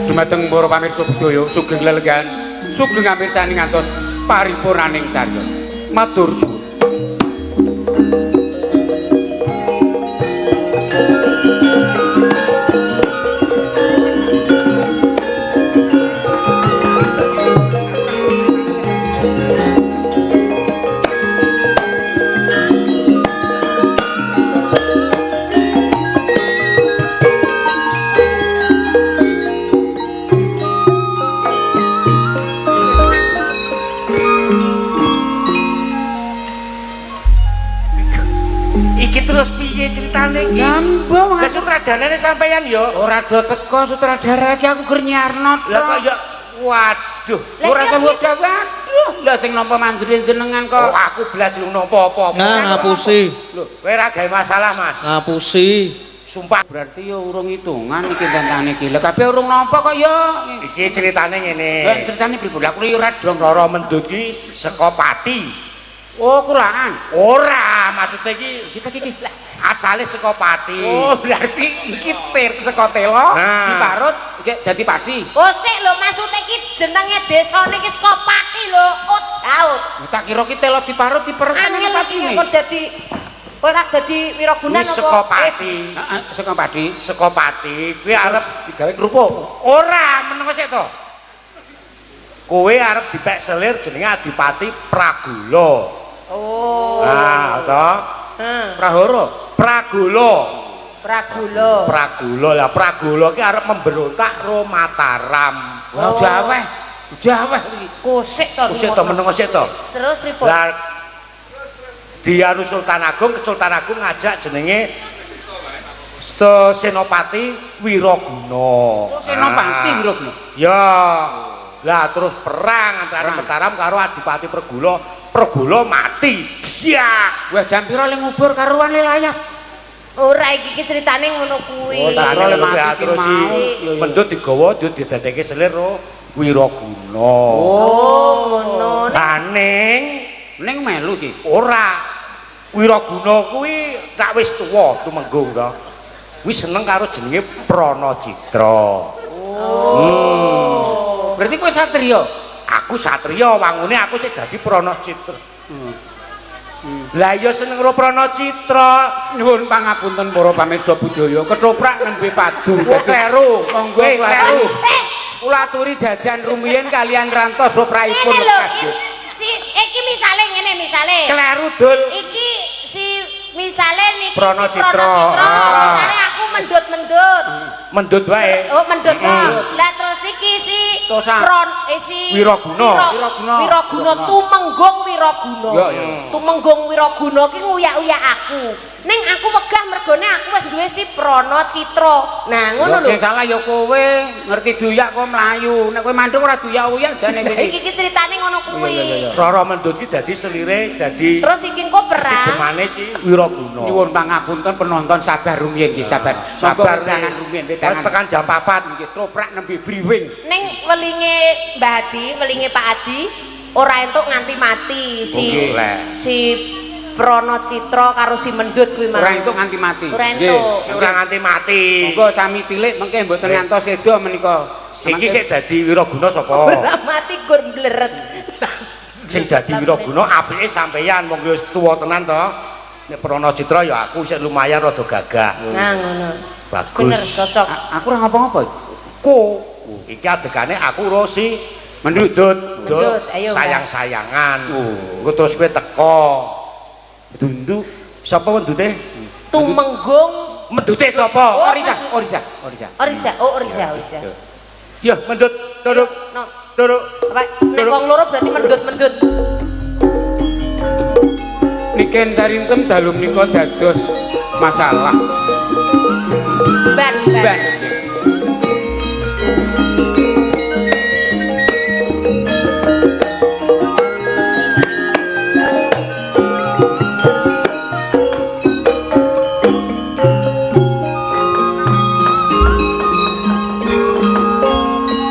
Speaker 4: Dumateng para pamirsa budaya sugeng lelenggahan, sugeng amirsani ngantos paripurnaning cariyos. Matur suwun.
Speaker 1: Iki terus piye ceritane iki?
Speaker 4: Jambong
Speaker 1: Lah sutradarane sampeyan yo.
Speaker 4: Ora do teko sutradara iki aku gur nyiarno.
Speaker 1: Lah kok yo waduh.
Speaker 6: Lah
Speaker 4: ora
Speaker 6: iki
Speaker 4: sambut waduh. Lah sing nampa manjure jenengan
Speaker 1: Kok
Speaker 4: kok.
Speaker 1: aku blas lu nampa apa-apa.
Speaker 2: Nah, ngapusi.
Speaker 1: Lho, kowe ora gawe masalah, Mas.
Speaker 2: Ngapusi.
Speaker 1: Sumpah.
Speaker 4: Berarti ya urung hitungan iki tentane iki. Lah kabeh urung nampa kok ya.
Speaker 1: Iki ceritane ngene.
Speaker 4: Lah ceritane pripun? Lah aku ya ora dong.
Speaker 1: Roro Mendut ki saka Pati.
Speaker 4: Oh, kulaan.
Speaker 1: Ora, maksudnya iki
Speaker 4: Kita iki.
Speaker 1: Asale saka Pati.
Speaker 4: Oh, berarti iki tir saka telo
Speaker 1: Nah.
Speaker 4: diparut iki dadi pati.
Speaker 6: Oh sik lho, maksude iki jenenge desane iki saka Pati lho, Ut Daud.
Speaker 4: Tak kira ki telo diparut diperes
Speaker 6: Angel
Speaker 4: pati.
Speaker 6: iki kok dadi kowe ora dadi Wiragunan
Speaker 1: Kuwi
Speaker 6: apa?
Speaker 1: saka Pati.
Speaker 4: Heeh, saka padi.
Speaker 1: Saka Pati kuwi arep
Speaker 4: Digawe kerupuk.
Speaker 1: Ora, meneng sik to. Kowe arep dipek selir jenenge Adipati Pragula.
Speaker 6: Oh.
Speaker 1: Nah, to.
Speaker 6: Heeh.
Speaker 4: Prahara.
Speaker 1: Pragula.
Speaker 6: Pragula.
Speaker 1: Pragula. Lah Pragula ki arep memberontak ro Mataram.
Speaker 4: Wah, jaweh. Jaweh iki.
Speaker 6: Kosik to.
Speaker 1: Sik to, meneng sik to.
Speaker 6: Terus pripun?
Speaker 1: Lah dianu Sultan Agung, ke Sultan Agung ngajak jenenge Senopati Wiraguna.
Speaker 4: Oh, Senopati
Speaker 1: Ah.
Speaker 4: Wiraguna.
Speaker 1: Ya. Lah terus perang antara
Speaker 4: Perang.
Speaker 1: Mataram karo Adipati Pragula. Pragula mati. Biak.
Speaker 4: Wah, jam pira le ngubur karuan le layak.
Speaker 6: Ora iki iki ceritane ngono kuwi.
Speaker 1: Oh,
Speaker 4: tak kira le mati
Speaker 1: Ya,
Speaker 4: ki
Speaker 1: terus si
Speaker 4: mau. Iya, iya.
Speaker 1: Mendut digawa didadekke selir ro Wiraguna.
Speaker 6: Oh, ngono.
Speaker 1: Lah ning
Speaker 4: Ning melu iki.
Speaker 1: ora Wiraguna kuwi tak wis tuwa tumenggung to. Kuwi seneng karo jenenge Pranacitra.
Speaker 4: Oh. Berarti kowe satriya.
Speaker 1: Aku satriya wangune aku sik dadi Pranacitra. Lah iya seneng karo Pranacitra.
Speaker 4: Nyuwun pangapunten para pamirsa budaya, ketoprak nembe padu.
Speaker 1: Oh, kleru.
Speaker 4: Monggo
Speaker 1: Kowe
Speaker 4: kleru.
Speaker 1: kleru.
Speaker 4: Kula aturi jajan rumiyin kalian rantos sopraipun.
Speaker 6: Ngene lho, si iki misale ngene misale.
Speaker 1: Kleru dul.
Speaker 6: Iki si misale niki si
Speaker 1: Pranacitra.
Speaker 6: Pranacitra,
Speaker 1: Ah.
Speaker 6: misale aku mendut-mendut.
Speaker 1: Mendut wae.
Speaker 6: Oh, mendut wae. Lah terus iki si
Speaker 4: Tosa.
Speaker 6: Pron si
Speaker 1: Wiraguna.
Speaker 4: Wiraguna.
Speaker 6: Wiraguna Tumenggung Wiraguna.
Speaker 4: Ya, ya.
Speaker 6: Tumenggung Wiraguna ki nguyak-uyak aku. Ning aku wegah mergone aku wis duwe si Pranacitra. Nah, ngono lho.
Speaker 4: Sing salah ya kowe, ngerti duyak kok mlayu. Nek kowe mandung ora duyak-uyak jane
Speaker 6: Iki
Speaker 4: iki.
Speaker 6: iki ceritane ngono kuwi.
Speaker 1: Roro Mendut ki dadi selire dadi
Speaker 6: Terus iki engko perang.
Speaker 1: sesemane si Wiraguna.
Speaker 4: Nyuwun pangapunten penonton sabar rumiyin nggih, sabar. Monggo
Speaker 1: Sabar
Speaker 4: wedangan rumiyin, wedangan.
Speaker 1: Tekan jam 4.
Speaker 4: Nggih, toprak nembe briwing.
Speaker 6: Ning welinge Mbah Adi, welinge Pak Adi ora entuk nganti mati si
Speaker 1: Nggih.
Speaker 6: si Pranacitra karo si Mendut kuwi mau.
Speaker 4: Ora entuk nganti mati.
Speaker 6: Ora entuk.
Speaker 1: Ora nganti mati.
Speaker 4: Monggo sami tilik mengke mboten ngantos sedo menika.
Speaker 1: Siki sik dadi Wiraguna sapa?
Speaker 6: Ora mati gur bleret.
Speaker 1: Sing dadi Wiraguna apike sampeyan wong wis tuwa tenan to. Nek Pranacitra ya aku sik lumayan rada gagah.
Speaker 6: Nah ngono.
Speaker 1: Bagus.
Speaker 6: Bener cocok.
Speaker 4: Aku ora ngapa-ngapa.
Speaker 1: Ko iki adegane aku ro si
Speaker 4: Mendut.
Speaker 1: Mendut,
Speaker 6: Mendut, ayo, Mbak.
Speaker 1: sayang-sayangan. Engko terus kowe teko. Dunduk sapa mendute?
Speaker 6: Tumenggung
Speaker 1: Mendute sapa?
Speaker 4: Orisa, Orisa, Orisa.
Speaker 6: Orisa, oh Orisa, Orisa.
Speaker 1: Ya, mendut, duduk,
Speaker 6: No.
Speaker 1: duduk.
Speaker 6: Apa nek wong loro berarti mendut-mendut.
Speaker 4: Niken Sarintem dalu menika dados masalah.
Speaker 6: Ban, ban.
Speaker 4: Ban.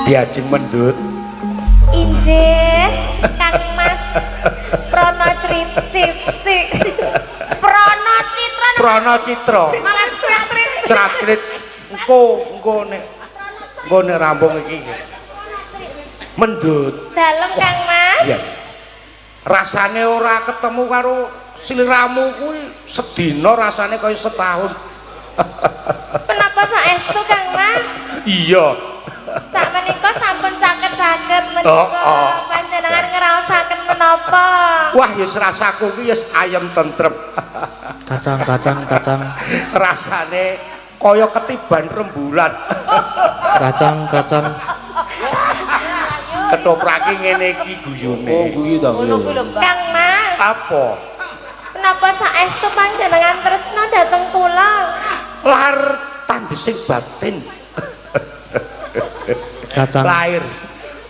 Speaker 1: Diajeng mendut.
Speaker 5: Injih, Kang Mas Prono Cici.
Speaker 6: Pranacitra
Speaker 1: Pranacitra.
Speaker 6: malah cerat.
Speaker 1: Cerat-cerit. Engko, engko nek engko nek rampung iki. Mendut.
Speaker 5: Dalem Kang Mas.
Speaker 1: Iya. Rasane ora ketemu karo sliramu kuwi sedina rasane kaya setahun.
Speaker 5: Menapa saestu Kang Mas?
Speaker 1: Iya.
Speaker 5: Sak menika sampun caket-caket menika
Speaker 1: Oh, oh.
Speaker 5: panjenengan ngraosaken menapa?
Speaker 1: Wah, ya rasaku ki ya ayem tentrem.
Speaker 2: Kacang, kacang, kacang,
Speaker 1: Rasane kaya ketiban rembulan.
Speaker 2: kacang, kacang.
Speaker 1: Ketoprake ngene iki guyune.
Speaker 4: Oh, guyu to.
Speaker 6: Ngono kuwi lho, Mbak.
Speaker 5: Kang Mas,
Speaker 1: Apa?
Speaker 5: menapa saestu panjenengan tresna dhateng kula?
Speaker 1: Lahar tandesing batin.
Speaker 2: Kacang.
Speaker 1: Lahir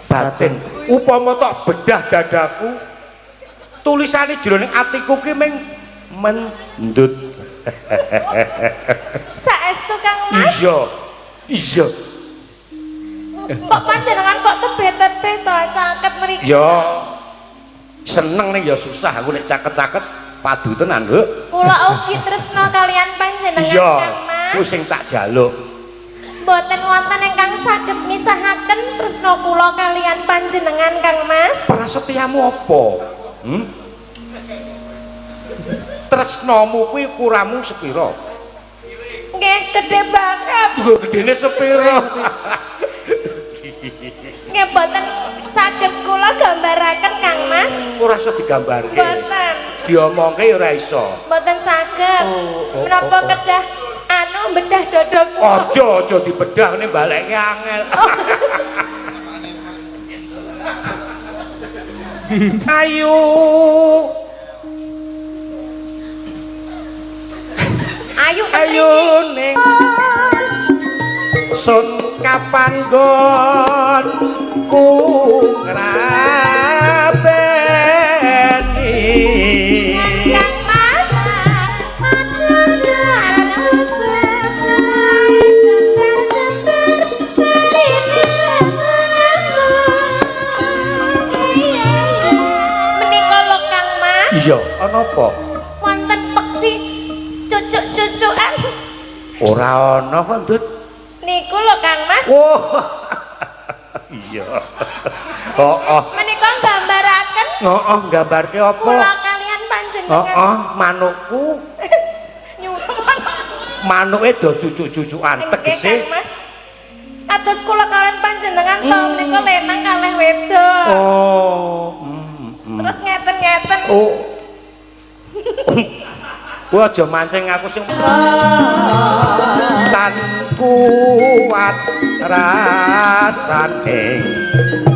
Speaker 1: batin. Upama tok bedah dadaku, tulisane jroning atiku ki ming mendut.
Speaker 5: Saestu Kang Mas?
Speaker 1: Iya. Iya.
Speaker 5: Kok panjenengan kok tebih-tebih to caket mriki?
Speaker 1: Ya seneng ning ya susah aku nek caket-caket padu tenan, Nduk.
Speaker 5: Kula ugi tresna kalian panjenengan
Speaker 1: Iya,
Speaker 5: Kang Mas.
Speaker 1: ku sing tak jaluk.
Speaker 5: Mboten wonten ingkang saged misahaken tresna kula kalian panjenengan Kang Mas.
Speaker 1: Prasetyamu apa? Hmm? Tresnamu kuwi ukuramu sepira?
Speaker 5: Nggih, gedhe banget.
Speaker 1: Lho, gedene sepira?
Speaker 5: Nggih, mboten saged kula gambaraken Kang Mas.
Speaker 1: Ora iso digambarke.
Speaker 5: Mboten.
Speaker 1: Diomongke ya ora iso.
Speaker 5: Mboten saged. Menapa kedah anu bedah dada kula?
Speaker 1: Aja aja dibedah ngene balekke angel. Ayo.
Speaker 6: Ayo
Speaker 1: Ayo ning sun kapan gon ku ngrabeni.
Speaker 5: Kang Mas. Menika lho Kang Mas.
Speaker 1: Iya, ana apa?
Speaker 5: Wonten peksi cucuk-cucukan.
Speaker 1: Ora ana kok, Ndut.
Speaker 5: Niku lho Kang Mas.
Speaker 1: Oh. Iya. Heeh.
Speaker 5: Menika nggambaraken
Speaker 1: Heeh, nggambarke apa?
Speaker 5: kula kalian panjenengan.
Speaker 1: Heeh, manukku,
Speaker 5: Nyuwun.
Speaker 1: manuke do cucuk-cucukan
Speaker 5: Nggih,
Speaker 1: tegese.
Speaker 5: Kang Mas. Kados kula kalian panjenengan to menika lenang kalih wedok.
Speaker 1: Oh.
Speaker 5: Terus ngeten-ngeten.
Speaker 1: Oh. Kowe aja mancing aku sing tan kuat rasane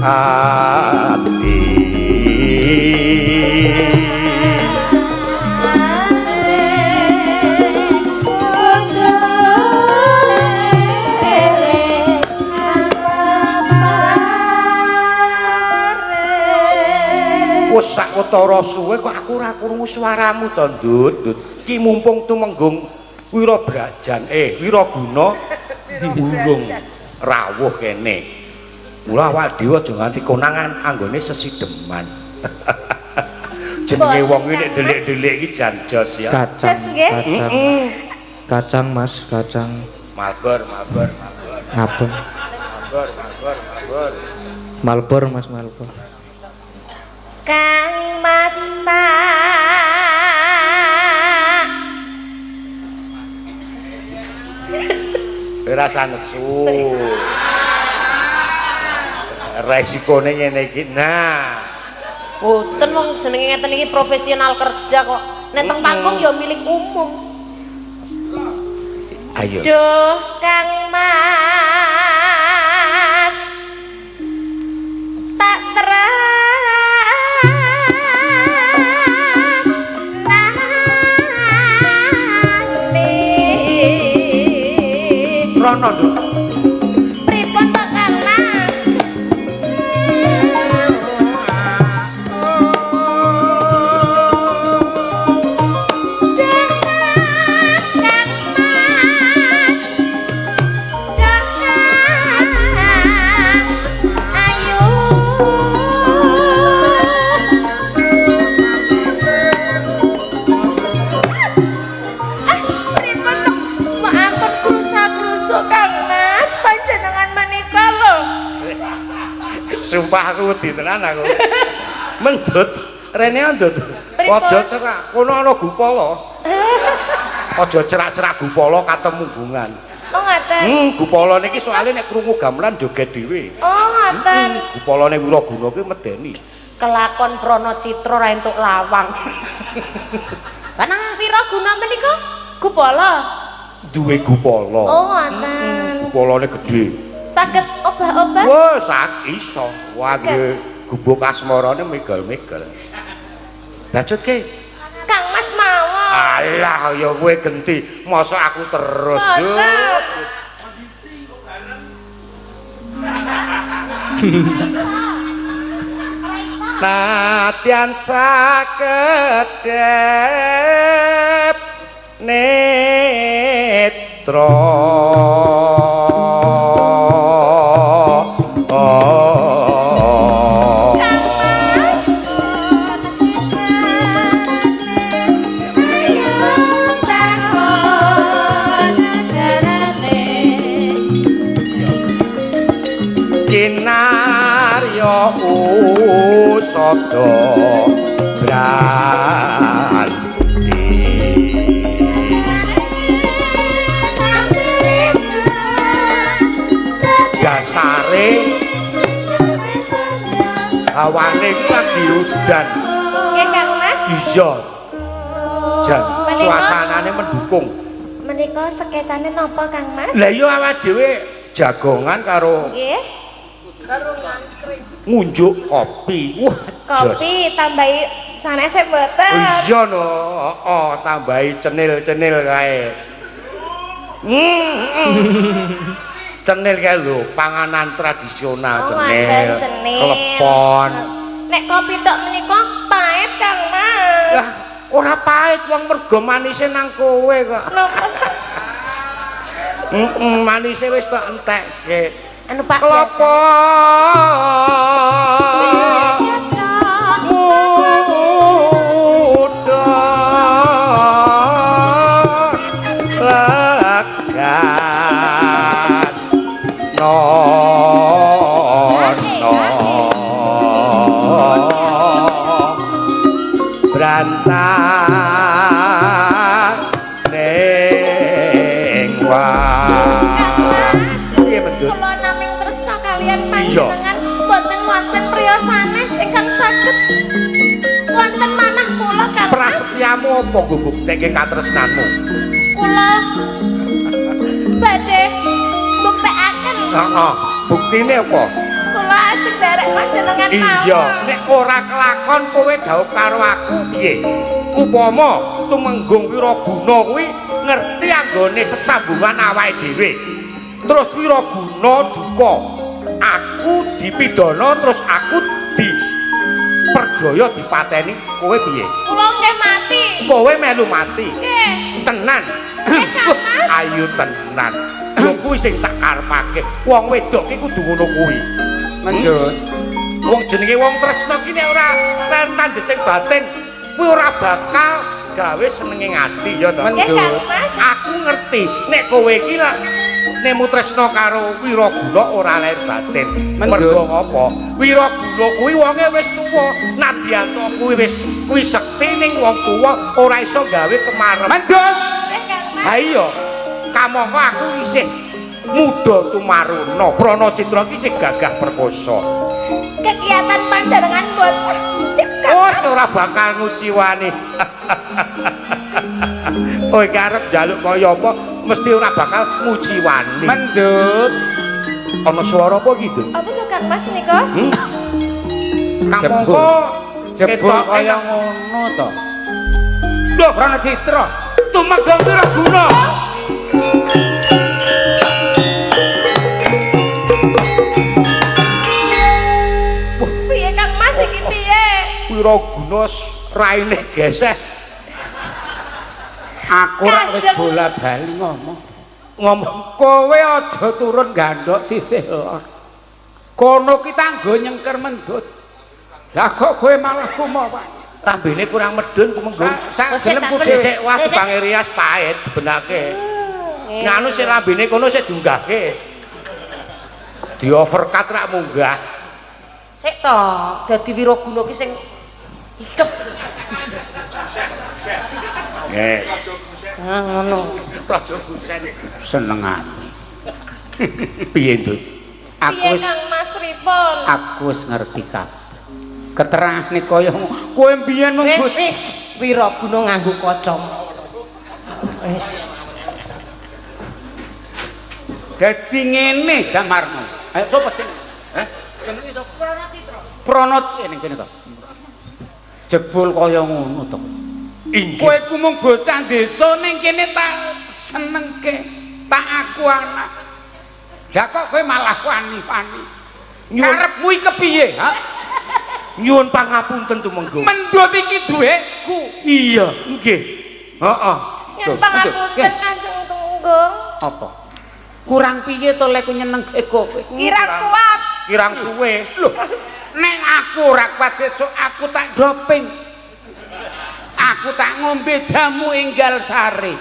Speaker 1: ati. Wes sawetara suwe kok aku ora krungu suaramu to, Ndut. Ndut. Ki mumpung tumenggung Wirabrajan, Wiraguna urung rawuh kene. Mula awak dhewe aja nganti konangan anggone sesideman. Jenenge wong iki nek delik-delik iki jan jos ya.
Speaker 2: Kacang,
Speaker 5: Jos, nggih.
Speaker 2: kacang. Kacang Mas, kacang
Speaker 1: Malbor, malbor, malbor,
Speaker 2: ngabeng.
Speaker 1: malbor, malbor, malbor.
Speaker 2: Malbor Mas, Malbor.
Speaker 5: Kang Mas tak
Speaker 1: Ora usah nesu. Resikone ngene iki. Nah,
Speaker 6: Boten wong jenenge ngeten iki profesional kerja kok. Nek teng panggung ya milik umum.
Speaker 1: Ayo.
Speaker 5: Duh Kang Mas tak teras nane.
Speaker 1: Rono, Nduk.
Speaker 5: Pripun to Kang Mas? Duh Kang Mas, duh Kang Ayu. Ah, pripun to? Mbok ampun krusa-krusu Kang Mas, panjenengan menika lho.
Speaker 1: Sumpah aku wedi tenan aku. Mendut, rene ndut.
Speaker 5: Pripun?
Speaker 1: Aja cerak, kono ana gupala. Aja cerak-cerak gupala katemunggungan.
Speaker 5: Oh ngaten.
Speaker 1: Gupala niki soalé nek krungu gamelan joget dhewe.
Speaker 5: Oh ngaten.
Speaker 1: Gupalane Wiraguna kuwi medeni.
Speaker 6: Kelakon Prana Citra ra entuk lawang. Kan
Speaker 5: Wiraguna menika gupala.
Speaker 1: Duwe gupala.
Speaker 5: Oh ngaten.
Speaker 1: Gupalane gedhe.
Speaker 5: Saged obah-obah.
Speaker 1: Wah, sak iso. Wah, nggih gubuk asmarane megal-megal. Bacutke.
Speaker 5: Kang Mas mawon.
Speaker 1: Alah, ya kowe genti. Mosok aku terus, Nduk.
Speaker 5: Mboten.
Speaker 1: Nadyan sakedhep netra. Kinarya usada branti dasare hawane iki lagi udan.
Speaker 5: Nggih Kang Mas.
Speaker 1: Iya. Jan suasanane mendukung.
Speaker 5: Menika seketane napa Kang Mas?
Speaker 1: Lah iya awake dhewe jagongan karo
Speaker 5: nggih
Speaker 1: ngunjuk kopi. Wah,
Speaker 5: kopi tambahi sanese mboten.
Speaker 1: Iya no, heeh, tambahi cenil-cenil kae. Cenil kae lho, panganan tradisional.
Speaker 5: Oh,
Speaker 1: cenil,
Speaker 5: cenil,
Speaker 1: klepon.
Speaker 5: Nek kopi tok menika pahit Kang Mas.
Speaker 1: Lah, ora pahit wong mergo manise nang kowe kok.
Speaker 5: Napa?
Speaker 1: Heeh, manise wis tok entekke.
Speaker 6: Anu Pak
Speaker 1: klopo muda legan nono brantah ning wae.
Speaker 5: Kula naming tresna kalian panjenengan boten wonten priya sanes ingkang saged wonten manah kula Kang Mas.
Speaker 1: Prasetyamu apa nggo mbuktekke katresnanmu?
Speaker 5: Kula badhe mbuktekaken.
Speaker 1: Heeh, buktine apa?
Speaker 5: Kula ajeng nderek panjenengan mawon.
Speaker 1: Iya, nek ora kelakon kowe dhaup karo aku piye? Upama Tumenggung Wiraguna kuwi ngerti anggone sesambungan awake dhewe. Terus Wiraguna duka, aku dipidana terus aku diperjaya dipateni, kowe piye?
Speaker 5: Kula nggih mati.
Speaker 1: Kowe melu mati.
Speaker 5: Nggih.
Speaker 1: Tenan.
Speaker 5: Nggih Kang Mas.
Speaker 1: Ayo tenan. Yo kuwi sing tak karepake. Wong wedok ki kudu ngono kuwi.
Speaker 4: Mendut.
Speaker 1: Wong jenenge wong tresna ki nek ora tandhesing batin kuwi ora bakal gawe senenge ati ya to.
Speaker 5: Nggih Kang Mas.
Speaker 1: Aku ngerti nek kowe iki lak nemu tresna karo Wiraguna ora lahir batin. Mergo ngapa? Wiraguna kuwi wonge wis tuwa, nadyanto kuwi wis kuwi sekti ning wong tuwa ora iso gawe kemarem.
Speaker 4: Mendut.
Speaker 1: Ha iya, kamangka aku isih muda tumaruna, Pranacitra ki isih gagah perkosa.
Speaker 5: Kegiatan panjenengan mboten sip Kang.
Speaker 1: Oh, ora bakal nguciwani. Oh, iki arep njaluk kaya apa? Mesti ora bakal nguciwani.
Speaker 4: Mendut.
Speaker 1: Ana swara apa iki, Dun?
Speaker 5: Apa to Kang Mas nika?
Speaker 1: Kamangka
Speaker 4: jebul kaya ngono to.
Speaker 1: Lho,
Speaker 4: Pranacitra
Speaker 1: Tumenggung Wiraguna.
Speaker 5: Piye Kang Mas iki piye?
Speaker 1: Wiraguna raine geseh.
Speaker 4: Aku rak wis bola-bali ngomong.
Speaker 1: Ngomong
Speaker 4: kowe aja turun gandhok sisih lor. Kono ki tanggo nyengker mendut. Lah kok kowe malah kumawan.
Speaker 1: Lambene kurang medun Tumenggung.
Speaker 4: Sak gelem kudu
Speaker 1: sik wah tukang rias pahit benake. Nganu sik lambene kono sik diunggahke. Di overcut rak munggah.
Speaker 6: Sik to, dadi Wiraguna ki sing ikep.
Speaker 1: Yes.
Speaker 6: Ah ngono.
Speaker 1: Raja Husen
Speaker 4: senengane.
Speaker 1: Piye, Nduk?
Speaker 4: Aku wis
Speaker 5: Kang Mas pripun?
Speaker 4: Aku wis ngerti kabeh. Keterangane kaya kowe mbiyen mung
Speaker 6: wis Wiraguna nganggo kacamata. Wis.
Speaker 4: Dadi ngene damarmu. Ayo sapa jenenge? Hah? Jenenge sapa? Pranacitra. Pranat ning kene to. Jebul kaya ngono to.
Speaker 1: Inggih.
Speaker 4: Kowe ku mung bocah desa ning kene tak senengke, tak aku anak. Lah kok kowe malah wani-wani. Karepmu iki kepiye, ha?
Speaker 1: Nyuwun pangapunten Tumenggung.
Speaker 4: Mendut iki duweku.
Speaker 1: Iya, nggih. Heeh.
Speaker 5: Yen pangapunten Kanjeng Tumenggung.
Speaker 4: Apa? Kurang piye to lek nyenengke kowe?
Speaker 5: Kirang kuat.
Speaker 1: Kirang suwe.
Speaker 4: Lho, nek aku ora kuat sesuk aku tak doping. Aku tak ngombe jamu enggal sare.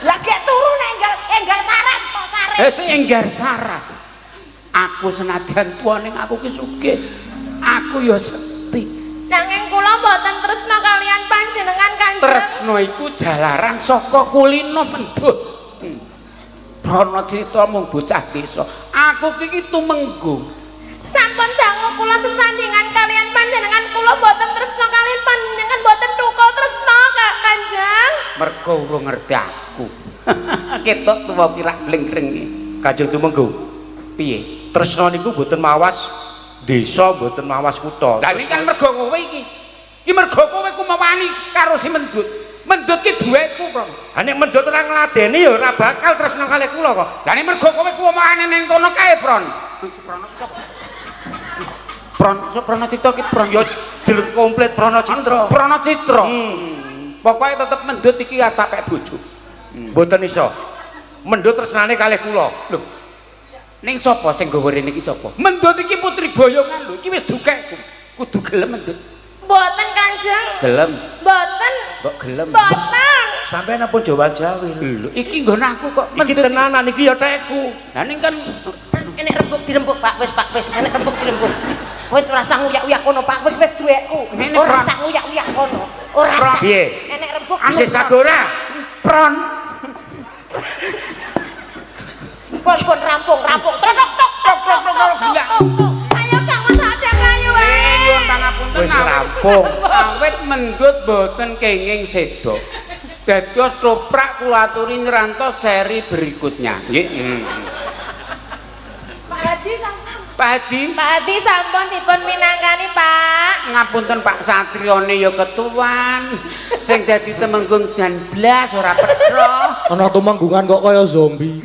Speaker 6: Lah gek turu nek enggal saras kok sare.
Speaker 4: Eh sing enggal saras. Aku senadyan tuwa ning aku ki sugih. Aku ya sekti.
Speaker 5: Nanging kula mboten tresna kalian panjenengan Kanjeng.
Speaker 4: Tresna iku jalaran saka kulino mendut. Brana crita mung bocah desa. Aku ki tumenggung.
Speaker 5: Sampun dangu kula sesandingan kalian panjenengan, kula mboten tresna kalian panjenengan, mboten tukul tresna Kanjeng.
Speaker 4: Mergo urung ngerti aku. Ketok tuwa pirak blengkreng iki.
Speaker 1: Kanjeng Tumenggung.
Speaker 4: Piye?
Speaker 1: Tresna niku mboten mawas desa, mboten mawas kutha.
Speaker 4: Lah iki kan mergo kowe iki. Iki mergo kowe ku mewani karo si Mendut. Mendut ki duweku, Bro.
Speaker 1: Ha nek Mendut ora ngladeni ya ora bakal tresna kalih kula kok.
Speaker 4: Lah nek mergo kowe ku omongane ning kono kae, Pron. Pron, Prana Citra ki Pron
Speaker 1: Ya komplit Prana Citra.
Speaker 4: Prana Citra. Pokoke tetep Mendut iki arep tak pek bojo.
Speaker 1: Mboten iso. Mendut tresnane kalih kula.
Speaker 4: Lho. Ning sapa sing nggawa rene iki sapa? Mendut iki putri boyongan lho, iki wis dukekku. Kudu gelem Mendut.
Speaker 5: Mboten Kanjeng.
Speaker 4: Gelem.
Speaker 5: Mboten.
Speaker 4: Mbok gelem.
Speaker 5: Mboten.
Speaker 1: Sampeyan ampun jawal-jawil.
Speaker 4: Lho, iki nggon aku kok.
Speaker 1: Iki tenanan iki ya tekku.
Speaker 4: Lah ning kan
Speaker 6: enek rembug dirembug Pak, wis Pak, wis enek rembug dirembug. Wis ora usah nguyak-uyak kono Pak, wis wis duwekku. Ora usah nguyak-uyak kono. Ora usah.
Speaker 1: Piye?
Speaker 6: Enek rembug.
Speaker 1: Isih sagora.
Speaker 4: Pron.
Speaker 6: Pun pun rampung, rampung. Tok tok tok tok tok tok.
Speaker 5: Ayo Kang Mas ada mlayu wae.
Speaker 4: Nyuwun pangapunten.
Speaker 1: Wis rampung.
Speaker 4: Awit Mendut mboten kenging seda. Dados toprak kula aturi nyrantos seri berikutnya. Nggih.
Speaker 6: Pak Hadi sampun.
Speaker 4: Pak Hadi.
Speaker 5: Pak Hadi sampun dipun minangkani, Pak.
Speaker 4: Ngapunten Pak Satriyone ya ketuan. Sing dadi temenggung jan blas ora petro.
Speaker 2: Ana tumenggungan kok kaya zombie.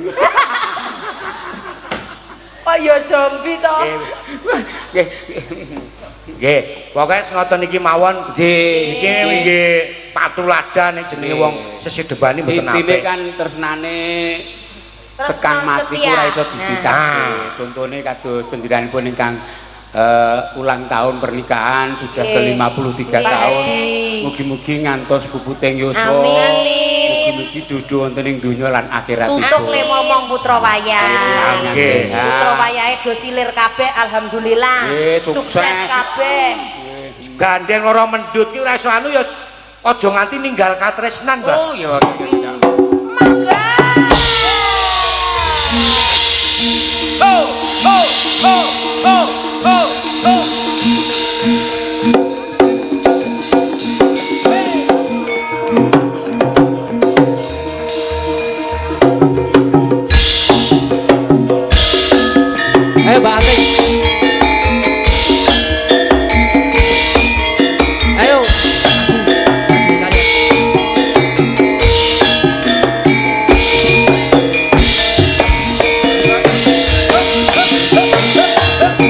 Speaker 6: Kaya zombie to.
Speaker 4: Nggih.
Speaker 1: Nggih, pokoke ngoten iki mawon.
Speaker 4: Nggih.
Speaker 1: Iki nggih patuladan jenenge wong sesidebani mboten apik.
Speaker 4: Intine kan tresnane tekan mati ora iso dipisahke. Contone kados panjenenganipun ingkang ulang tahun pernikahan sudah ke 53 tahun. Mugi-mugi ngantos puputing yuswa.
Speaker 6: Amin.
Speaker 4: Mugi-mugi jodoh wonten ing donya lan akhirat.
Speaker 6: Tutuk le momong putra wayah.
Speaker 1: Nggih.
Speaker 6: Putra wayahe do silir kabeh alhamdulillah. Sukses kabeh.
Speaker 1: Gandeng loro Mendut ki ora iso anu ya aja nganti ninggal katresnan, Mbah.
Speaker 4: Oh iya.
Speaker 6: Mangga.
Speaker 4: Ho ho ho ho ho ho.
Speaker 2: Ayo Mbak Atik. Ayo.
Speaker 5: Thank you.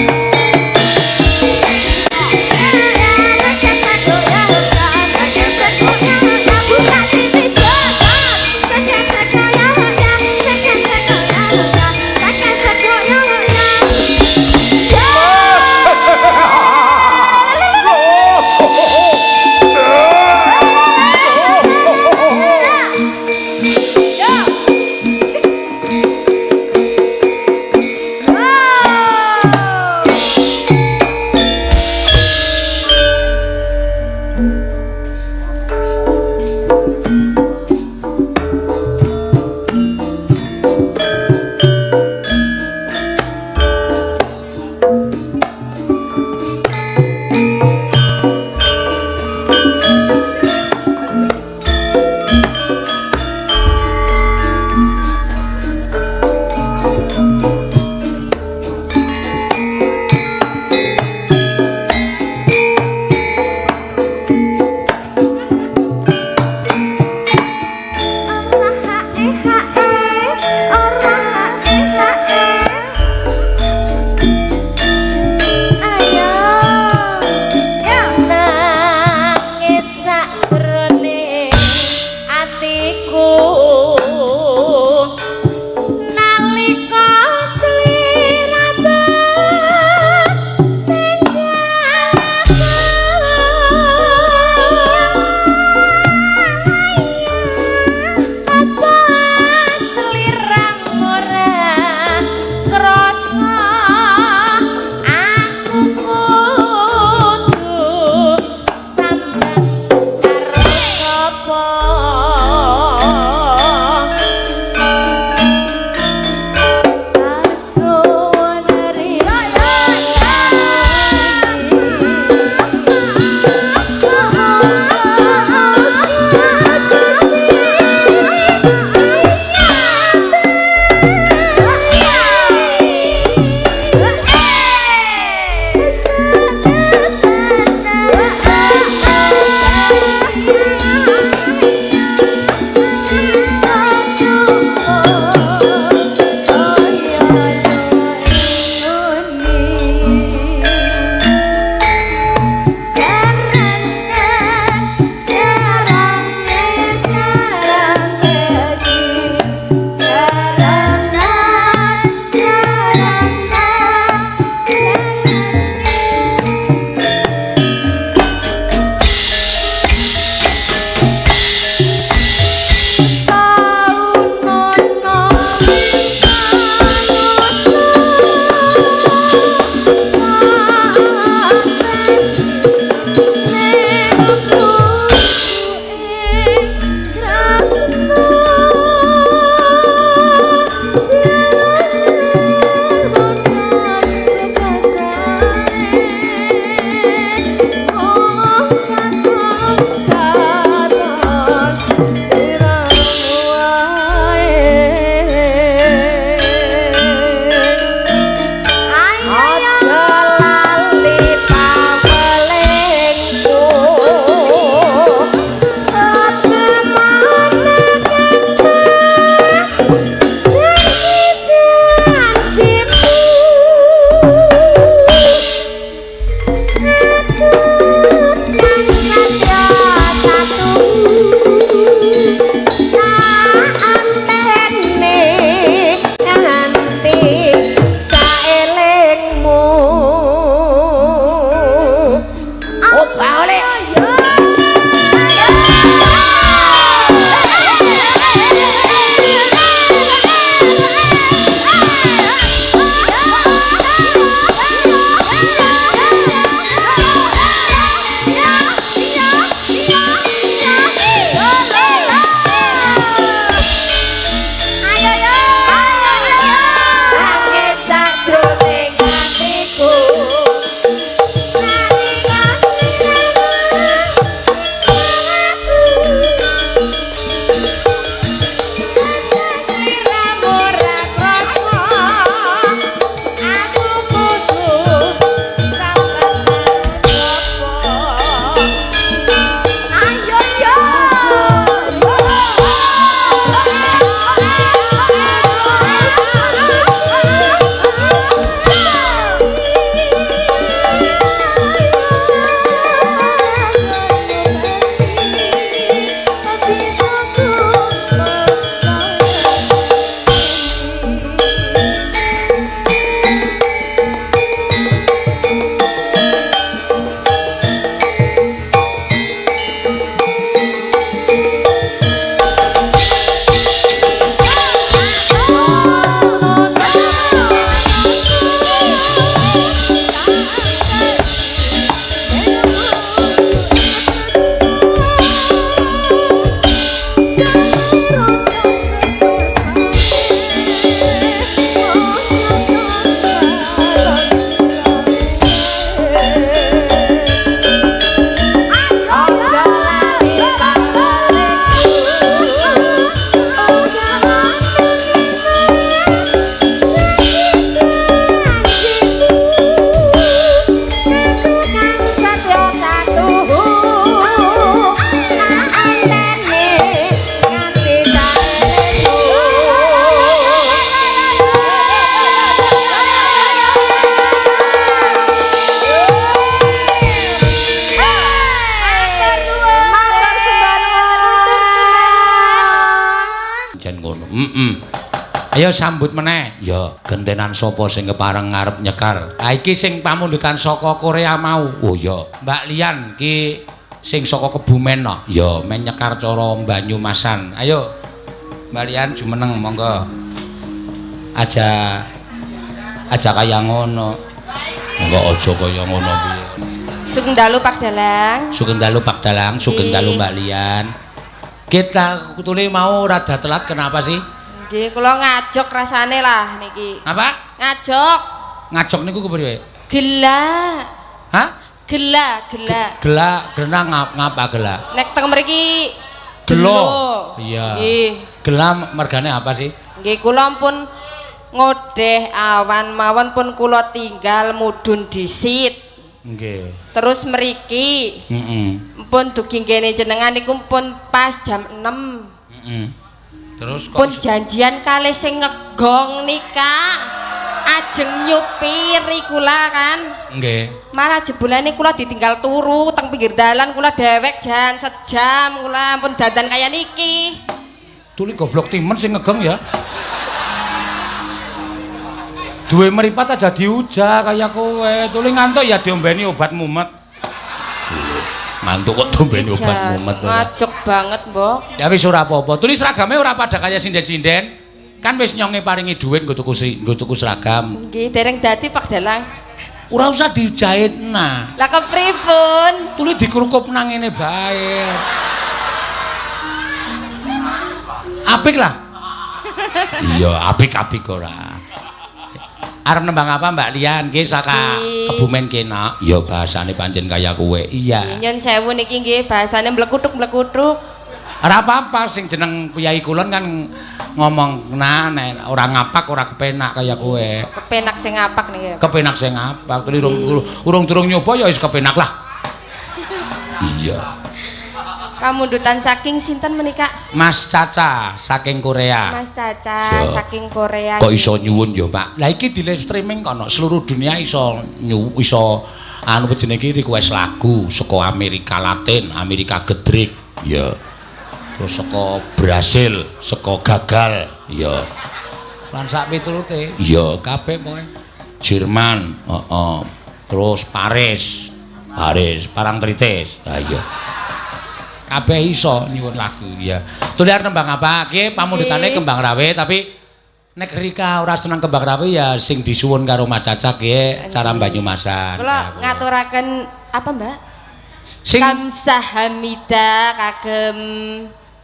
Speaker 4: Ayo sambut meneh. Ya, gentenan sapa sing kepareng ngarep nyekar? Ha iki sing pamundutan saka Korea mau. Oh iya, Mbak Lian ki sing saka Kebumen no. Ya, men nyekar cara Banyumasan. Ayo. Mbak Lian jumeneng monggo. Aja aja kaya ngono. Monggo aja kaya ngono piye.
Speaker 5: Sugeng dalu Pak Dalang.
Speaker 4: Sugeng dalu Pak Dalang, sugeng dalu Mbak Lian. Kita kutule mau rada telat kenapa sih?
Speaker 5: Nggih, kula ngajok rasane lah niki.
Speaker 4: Apa?
Speaker 5: Ngajok.
Speaker 4: Ngajok niku kepriye?
Speaker 5: Gela.
Speaker 4: Hah?
Speaker 5: Gela, gela.
Speaker 4: Gela, gena ngapa gela?
Speaker 5: Nek teng mriki
Speaker 4: gelo. Iya.
Speaker 5: Nggih.
Speaker 4: Gela mergane apa sih?
Speaker 5: Nggih, kula pun ngodeh awan mawon pun kula tinggal mudhun disit.
Speaker 4: Nggih.
Speaker 5: Terus mriki.
Speaker 4: Heeh.
Speaker 5: Pun dugi nggene jenengan niku pun pas jam 6.
Speaker 4: Heeh. Terus kok
Speaker 5: pun janjian kalih sing ngegong nika. Ajeng nyupiri kula kan.
Speaker 4: Nggih.
Speaker 5: Malah jebulane kula ditinggal turu teng pinggir dalan kula dewek jan sejam kula pun dandan kaya niki.
Speaker 4: Tuli goblok timen sing ngegong ya. Duwe meripat aja diujah kaya kowe. Tuli ngantuk ya diombeni obat mumet. Ngantuk kok diombeni obat mumet.
Speaker 5: Ngajok banget, Mbok.
Speaker 4: Ya wis ora apa-apa. Tuli seragame ora pada kaya sinden-sinden. Kan wis nyonge paringi dhuwit nggo tuku seragam.
Speaker 5: Nggih, dereng dadi Pak Dalang.
Speaker 4: Ora usah dijahit nah.
Speaker 5: Lah kepripun?
Speaker 4: Tuli dikrukup nang ngene bae. Apik lah. Iya, apik-apik ora. Arep nembang apa Mbak Lian? Nggih saka Kebumen kene. Ya bahasane pancen kaya kowe. Iya.
Speaker 5: Nyun sewu niki nggih bahasane mlekuthuk-mlekuthuk.
Speaker 4: Ora apa-apa sing jeneng Kyai Kulon kan ngomong nah nek ora ngapak ora kepenak kaya kowe.
Speaker 5: Kepenak sing ngapak niki.
Speaker 4: Kepenak sing ngapak. Tuli urung-durung nyoba ya wis kepenak lah. Iya.
Speaker 5: Pamundutan saking sinten menika?
Speaker 4: Mas Caca saking Korea.
Speaker 5: Mas Caca saking Korea.
Speaker 4: Kok iso nyuwun ya, Pak? Lah iki di live streaming kono seluruh dunia iso iso anu jenenge iki request lagu saka Amerika Latin, Amerika Gedrik. Iya. Terus saka Brasil, saka gagal. Iya. Lan sak piturute. Iya, kabeh pokoke. Jerman, heeh. Terus Paris. Paris, Parangtritis. Ha iya. Kabeh iso nyuwun lagu ya. Tuli arep nembang apa? Ki pamundhutane Kembang Rawe tapi nek Rika ora seneng Kembang Rawe ya sing disuwun karo Mas Caca ki cara Banyumasan.
Speaker 5: Kula ngaturaken apa, Mbak?
Speaker 4: Sing
Speaker 5: Kamsahamida kagem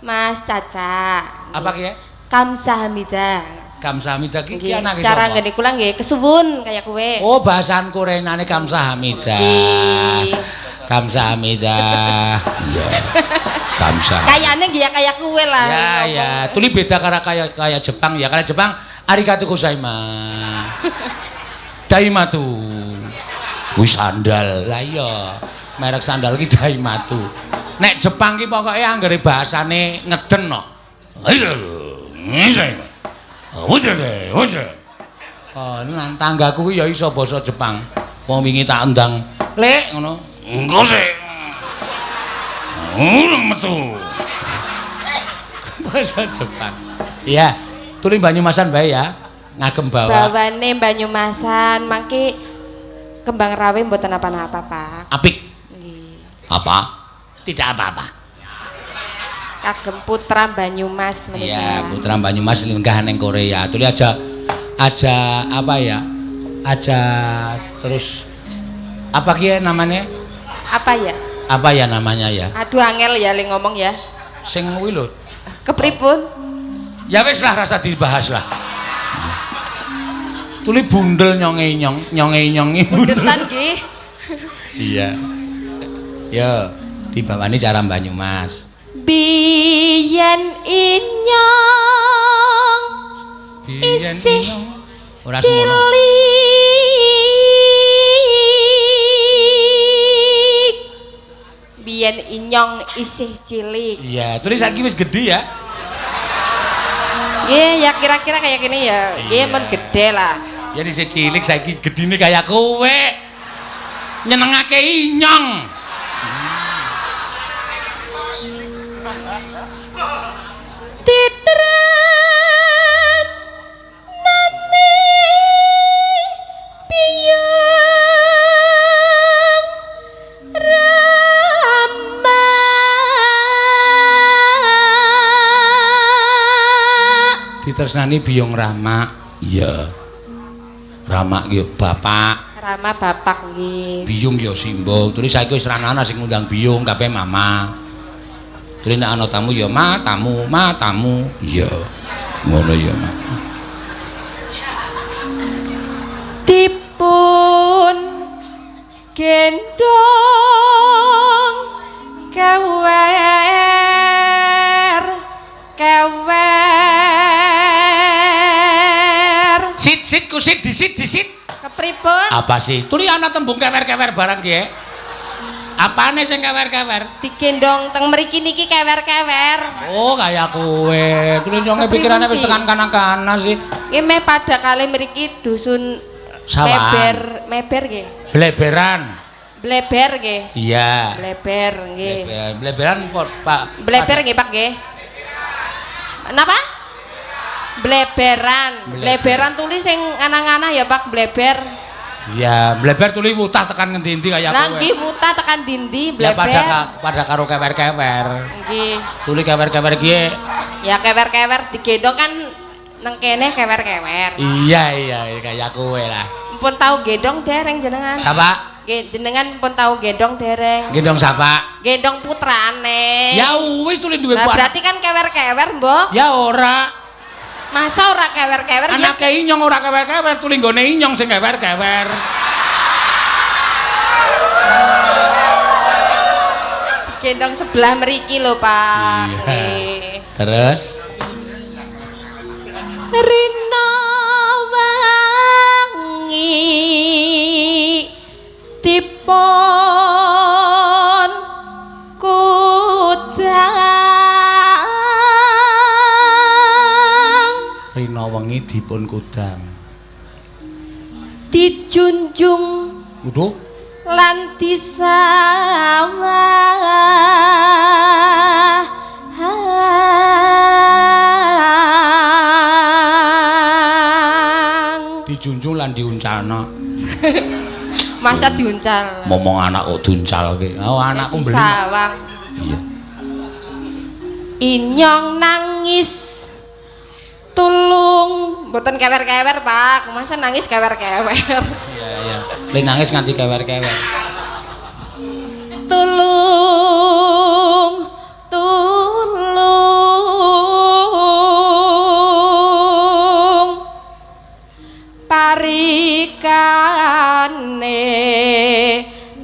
Speaker 5: Mas Caca.
Speaker 4: Apa ki?
Speaker 5: Kamsahamida.
Speaker 4: Kamsahamida ki anake sapa?
Speaker 5: Cara ngene kula nggih kesuwun kaya kowe.
Speaker 4: Oh, bahasan Koreanane Kamsahamida. Kamsahamida. Iya. Kamsa.
Speaker 5: Kayane nggih ya kaya kowe lah.
Speaker 4: Ya ya, tuli beda karo kaya Jepang ya. Kaya Jepang arigatou gozaimasu. Daimatu. Kuwi sandal. Lah iya, merek sandal ki Daimatu. Nek Jepang ki pokoke anggere bahasane ngeden no. Oh, nang tanggaku ki ya iso basa Jepang. Wong wingi tak endang, "Lek," ngono. Engko sik. Ngono metu. Bahasa Jepang. Iya, tuli Banyumasan bae ya. Ngagem bawa.
Speaker 5: Bawane Banyumasan mangke Kembang Rawe mboten apa-apa, Pak.
Speaker 4: Apik.
Speaker 5: Nggih.
Speaker 4: Apa? Tidak apa-apa.
Speaker 5: Kagem putra Banyumas menika.
Speaker 4: Iya, putra Banyumas lenggah ning Korea. Tuli aja apa ya? Aja terus apa ki namanya?
Speaker 5: Apa ya?
Speaker 4: Apa ya namanya ya?
Speaker 5: Aduh angel ya le ngomong ya.
Speaker 4: Sing kuwi lho.
Speaker 5: Kepripun?
Speaker 4: Ya wis lah rasa dibahas lah. Tuli bundel nyonge nyong, nyonge nyongi bundel.
Speaker 5: Bundetan nggih.
Speaker 4: Iya. Yo, dibawani cara Banyumas.
Speaker 5: Biyen inyong isih
Speaker 4: ora semono.
Speaker 5: Biyen inyong isih cilik.
Speaker 4: Iya, terus saiki wis gedhe ya.
Speaker 5: Nggih, ya kira-kira kayak gini ya. Nggih, men gedhe lah.
Speaker 4: Ya isih cilik saiki gedine kaya kowe. Nyenengake inyong.
Speaker 5: Titres
Speaker 4: Ditresnani Biyung Rama. Iya. Rama ki bapak.
Speaker 6: Rama bapak nggih.
Speaker 4: Biyung ya simbok. Terus saiki wis ra ana sing ngundang Biyung, kabeh mama. Terus nek ana tamu ya ma tamu, ma tamu. Iya. Ngono ya, Ma.
Speaker 5: Dipun gendong kewer kewer.
Speaker 4: Sit sit kusit disit disit.
Speaker 6: Kepripun?
Speaker 4: Apa sih? Tuli ana tembung kewer-kewer barang ki. Apane sing kewer-kewer?
Speaker 6: Digendong teng mriki niki kewer-kewer.
Speaker 4: Oh, kaya kowe. Tuli nyonge pikirane wis tekan kana-kana sih.
Speaker 6: Nggih meh padha kalih mriki dusun
Speaker 4: Sawahan.
Speaker 6: Meber, meber nggih.
Speaker 4: Bleberan.
Speaker 6: Bleber nggih.
Speaker 4: Iya.
Speaker 6: Bleber nggih.
Speaker 4: Bleber, bleberan Pak.
Speaker 6: Bleber nggih, Pak nggih. Napa? Bleberan. Bleberan tulis sing anang-anang ya Pak, bleber.
Speaker 4: Iya, bleber tuli wutah tekan ngendi-endi kaya
Speaker 6: Lah
Speaker 4: kowe.
Speaker 6: nggih wutah tekan dindi
Speaker 4: Ya
Speaker 6: bleber.
Speaker 4: pada karo kewer-kewer.
Speaker 6: Nggih.
Speaker 4: Tuli kewer-kewer ki.
Speaker 6: Ya kewer-kewer digendong kan nang kene kewer-kewer.
Speaker 4: Iya iya kaya kowe lah.
Speaker 6: Mpun tau gendong dereng jenengan.
Speaker 4: Sapa?
Speaker 6: Nggih, jenengan pun tau gendong dereng.
Speaker 4: Gendong sapa?
Speaker 6: Gendong putrane.
Speaker 4: Ya wis tuli duwe
Speaker 6: Lah berarti kan kewer-kewer, Mbok.
Speaker 4: Ya ora.
Speaker 6: Masa ora kewer-kewer ya?
Speaker 4: Anake inyong ora kewer-kewer, tuli nggone inyong sing kewer-kewer.
Speaker 6: Gendong sebelah mriki lho, Pak.
Speaker 4: Iya. Terus
Speaker 6: Rina wangi dipun kudang.
Speaker 4: Rina wengi dipun kudang.
Speaker 6: Dijunjung
Speaker 4: Waduh,
Speaker 6: lan disawang.
Speaker 4: Dijunjung lan diuncalno.
Speaker 6: Masa diuncal?
Speaker 4: Momong anak kok diuncalke. Oh, anakku mbeli.
Speaker 6: Disawang.
Speaker 4: Iya.
Speaker 6: Inyong nangis tulung, mboten kewer-kewer, Pak. Masa nangis kewer-kewer.
Speaker 4: Iya, iya. Le nangis nganti kewer-kewer.
Speaker 6: Tulung, tulung. Parikane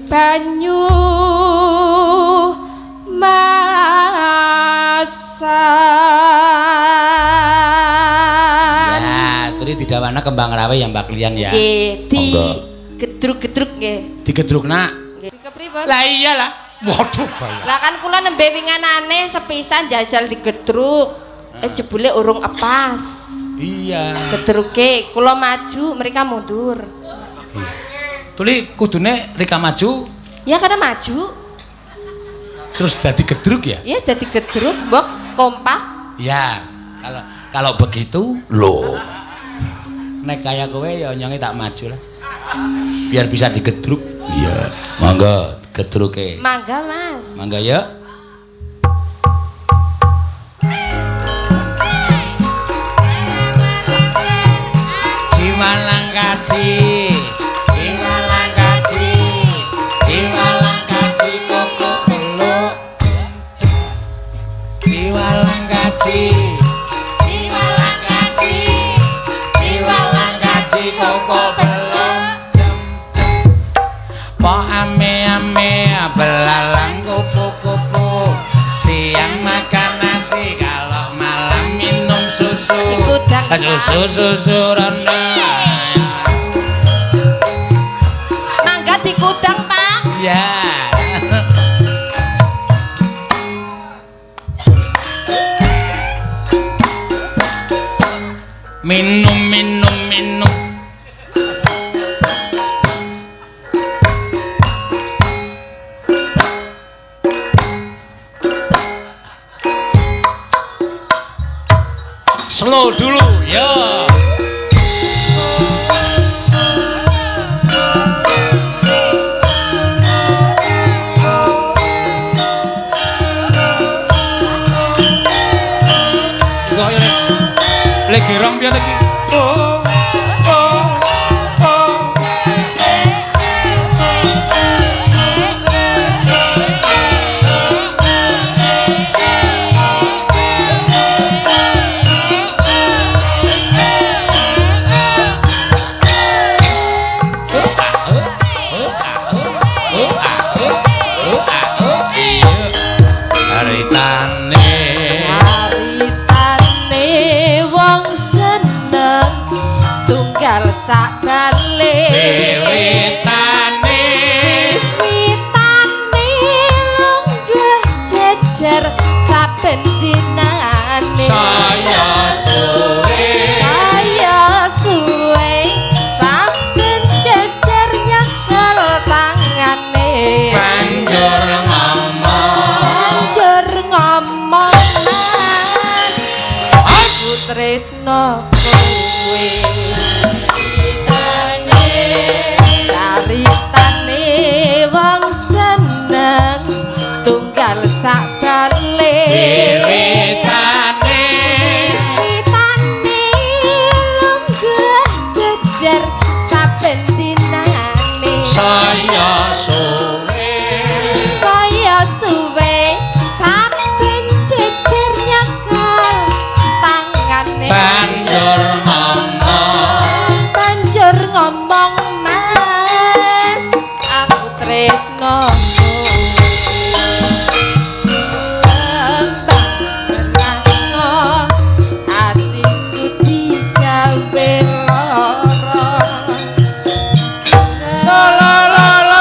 Speaker 6: banyu masan.
Speaker 4: Ya, turi didawana kembang rawe ya Mbak Lian ya.
Speaker 6: Nggih, di gedruk-gedruk nggih.
Speaker 4: Digedrukna.
Speaker 6: Nggih. Kepripun?
Speaker 4: Lah iyalah. Waduh, bahaya.
Speaker 6: Lah kan kula nembe winganane sepisan jajal digedruk. Jebule urung epas.
Speaker 4: Iya.
Speaker 6: Gedruke kula maju, mereka mundur.
Speaker 4: Iya. Tuli kudune Rika maju.
Speaker 6: Ya karena maju.
Speaker 4: Terus dadi gedruk ya?
Speaker 6: Iya, dadi gedruk, mbok kompak.
Speaker 4: Ya, kalau begitu lho. Nek kaya kowe ya nyonge tak maju lah. Biar bisa digedruk. Iya, monggo gedruke.
Speaker 6: Mangga, Mas.
Speaker 4: Mangga ya. Ciwalang kaji, ciwalang kaji, ciwalang kaji koko peluk. Ciwalang kaji, ciwalang kaji, ciwalang kaji koko peluk. Po ame-ame belalang kupu-kupu, siang makan nasi kalau malam minum susu. Susu susu rondo.
Speaker 6: Mangga dikudang, Pak.
Speaker 4: Ya. Minum minum minum. Slow dulu, ya.
Speaker 7: Oh, oh, oh. Caritane.
Speaker 8: Caritane wong seneng tunggal sak bale.
Speaker 7: Wiwitane.
Speaker 8: Wiwitane lenggah jejer saben dinane.
Speaker 7: Saya suwe.
Speaker 8: Saya suwe saben jejer nyekel tangane.
Speaker 7: Banjur ngomong.
Speaker 8: Banjur ngomong, "Mas, aku tresno kowe." Caritane wong seneng tunggal sak bale.
Speaker 7: Wiwitane.
Speaker 8: Wiwitane lenggah jejer saben dinane.
Speaker 7: Saya suwe.
Speaker 8: Saya suwe saben jejer nyekel tangane.
Speaker 7: Banjur ngomong.
Speaker 8: Banjur ngomong, "Mas, aku tresno kowe." Kembang terangno atiku digawe lara.
Speaker 7: Salalala.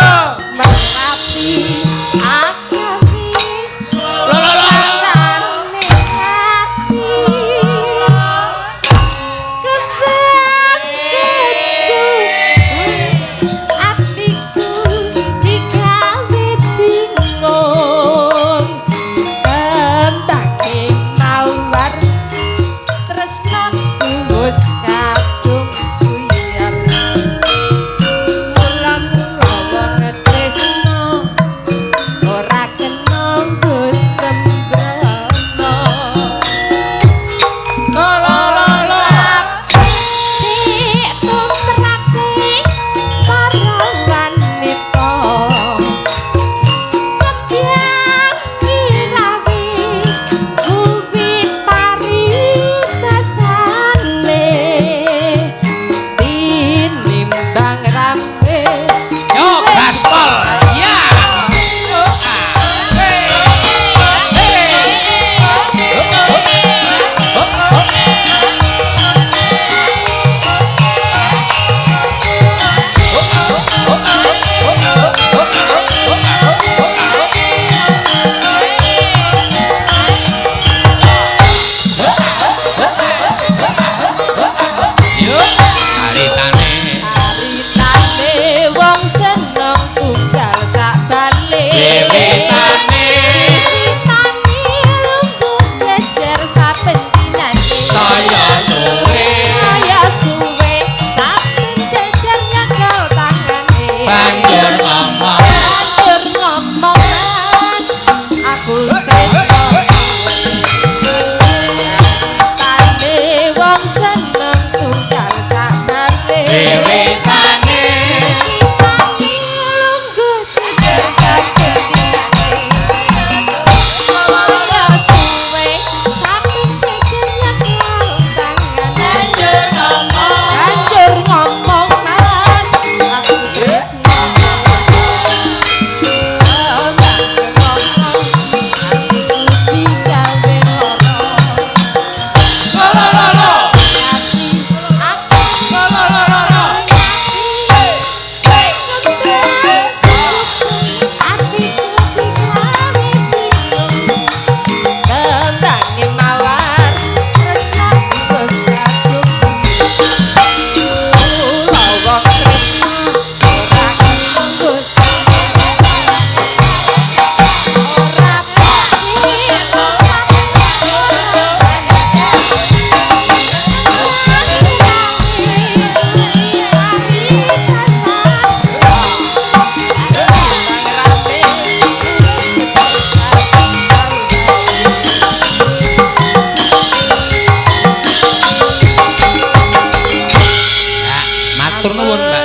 Speaker 7: Matur nuwun, Mbak.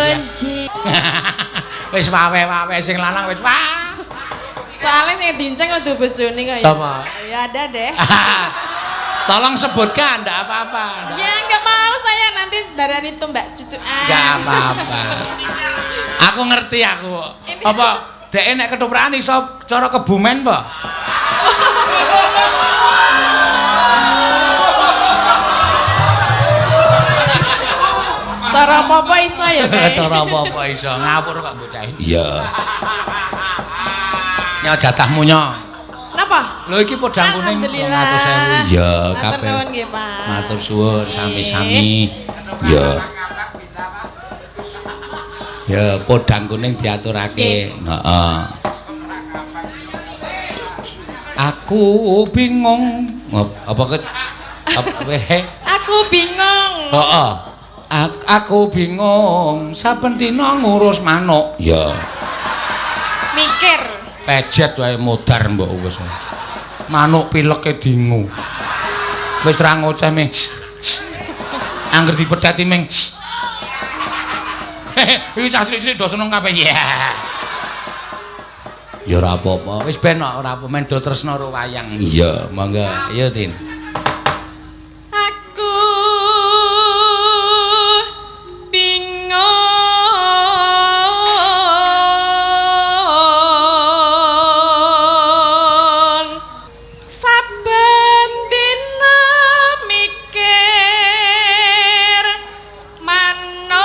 Speaker 7: Ya. Wis wawe-wawe sing lanang wis wah.
Speaker 9: Soalnya yang dinceng kudu bojone kok ya.
Speaker 7: Sapa?
Speaker 9: Ya ada deh.
Speaker 7: Tolong sebutkan, ndak apa-apa.
Speaker 9: Ya enggak mau saya nanti darani tumbak cucuan.
Speaker 7: Enggak apa-apa. Aku ngerti aku.
Speaker 9: Ini-
Speaker 7: Apa dhek nek ketoprakan iso cara Kebumen apa?
Speaker 9: Cara apa-apa iso ya, Kak.
Speaker 7: Cara apa-apa iso ngawur kok bocah. Iya. Nyo jatahmu nyo.
Speaker 9: Napa?
Speaker 7: Lho iki podang kuning
Speaker 9: Alhamdulillah.
Speaker 7: 200.000. Iya,
Speaker 9: Matur
Speaker 7: kabeh.
Speaker 9: nuwun nggih, Pak.
Speaker 7: Matur suwun sami-sami. Iya. Ya, podang kuning diaturake. Heeh. Aku bingung. Apa ke apa weh?
Speaker 9: Aku bingung.
Speaker 7: Heeh. Aku bingung saben dina ngurus manuk. Ya.
Speaker 9: Mikir.
Speaker 7: Pejet wae modar mbok wis. Manuk pileke dingu. Wis ra ngoceh ming. Angger dipetheti ming. Iki cah cilik-cilik do seneng kabeh. Ya. Ya ora apa-apa. Wis ben kok ora apa men do tresna karo wayang. Iya, monggo. Ayo, Tin.
Speaker 9: Aku bingung saben dina mikir manuk.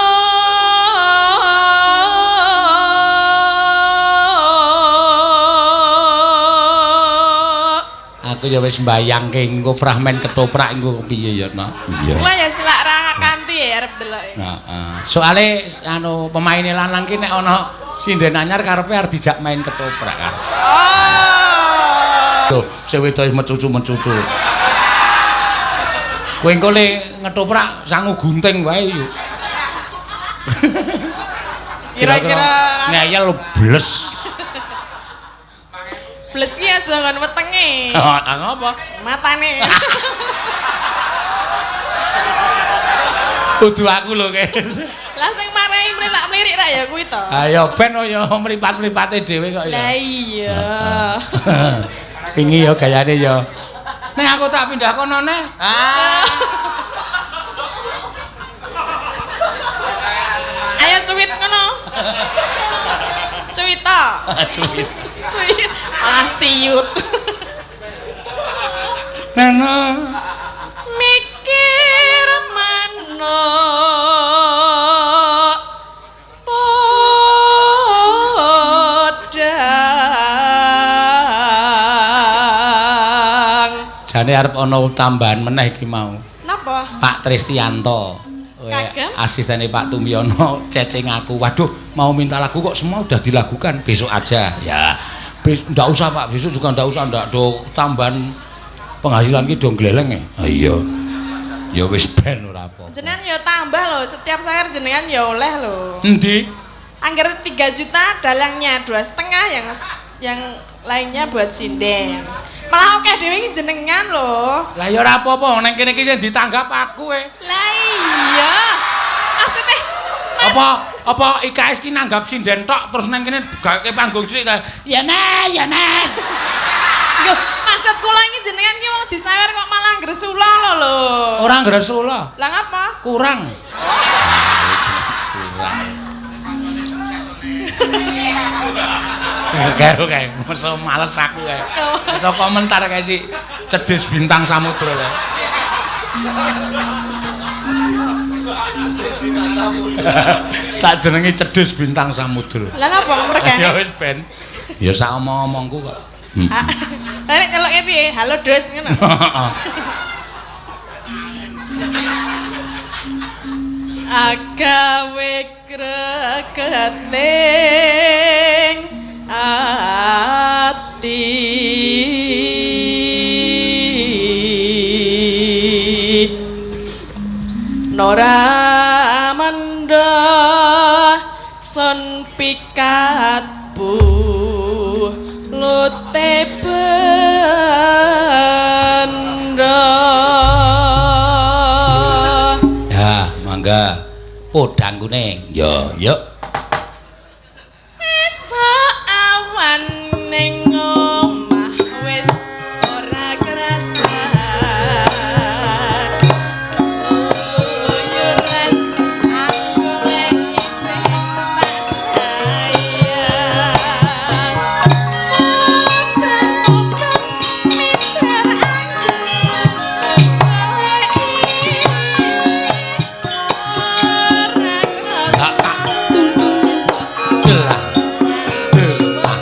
Speaker 7: Aku ya wis mbayangke engko fragmen ketoprak engko piye ya, Nak. Iya.
Speaker 9: Kula ya selak ra kanthi ya arep delok.
Speaker 7: Heeh. Soale anu pemaine lanang ki nek ana sinden anyar karepe arep dijak main ketoprak kan.
Speaker 9: Oh.
Speaker 7: Lho, sing wedok mecucu-mecucu. Kowe engko le ngetoprak sangu gunting wae yuk.
Speaker 9: Kira-kira
Speaker 7: ngeyel bles.
Speaker 9: bles ki aja nggon wetenge.
Speaker 7: Heeh, ngapa?
Speaker 9: Matane.
Speaker 7: Kudu aku lho, Kes.
Speaker 9: Lah sing marai mlilak-mlirik ra ya kuwi to.
Speaker 7: Ayo ben ya mripat-mripate dhewe kok ya.
Speaker 9: Lah iya.
Speaker 7: Wingi ya gayane ya. Nek aku tak pindah kono neh. Ah.
Speaker 9: Ayo cuwit ngono. Cuwit ta.
Speaker 7: Cuwit.
Speaker 9: Cuwit. Malah ciut.
Speaker 7: Nana.
Speaker 9: Mikir manuk podang.
Speaker 7: Jane arep ana tambahan meneh iki mau.
Speaker 9: Napa?
Speaker 7: Pak Tristianto.
Speaker 9: Kagem?
Speaker 7: Asistene Pak Tumyono chatting aku. Waduh, mau minta lagu kok semua udah dilakukan. Besok aja. Ya. Ndak usah Pak, besok juga ndak usah, ndak do tambahan penghasilan ki do gleleng ya. Iya. Ya wis ben ora apa-apa.
Speaker 9: Jenengan ya tambah loh, setiap sayur jenengan ya oleh loh.
Speaker 7: Endi?
Speaker 9: Angger 3 juta dalangnya 2,5 yang lainnya buat sinden. Malah oke dhewe iki jenengan loh.
Speaker 7: Lah ya ora apa-apa, nang kene iki sing ditanggap aku e.
Speaker 9: Lah iya. Maksudnya
Speaker 7: Apa IKS ki nanggap sinden tok terus nang kene gaweke panggung cilik kae. Ya Mas, ya Mas.
Speaker 9: Lho, maksud kula iki jenengan ki wong disawer kok malah gresula lho lho.
Speaker 7: Ora gresula.
Speaker 9: Lah ngapa?
Speaker 7: Kurang. Kurang. Kae masa males aku kae. Iso komentar kae si cedhis bintang samudra kae. Tak jenengi cedhis bintang samudra.
Speaker 9: Lah napa mergane?
Speaker 7: Ya wis ben. Ya sak omong-omongku kok.
Speaker 9: Lah nek nyeloke piye? Halo Dus ngono. Agawe gregeting ati. Nora mendha sun pikat bulute benda.
Speaker 7: Ya, mangga. Podang Kuning. Yo, yuk.
Speaker 9: Esuk awan ning omah wis ora kerasa. Uyuran aku lek isih tak sayang. Muter-muter miter aku goleki. Ora
Speaker 7: Tak tak. Delah. Delah.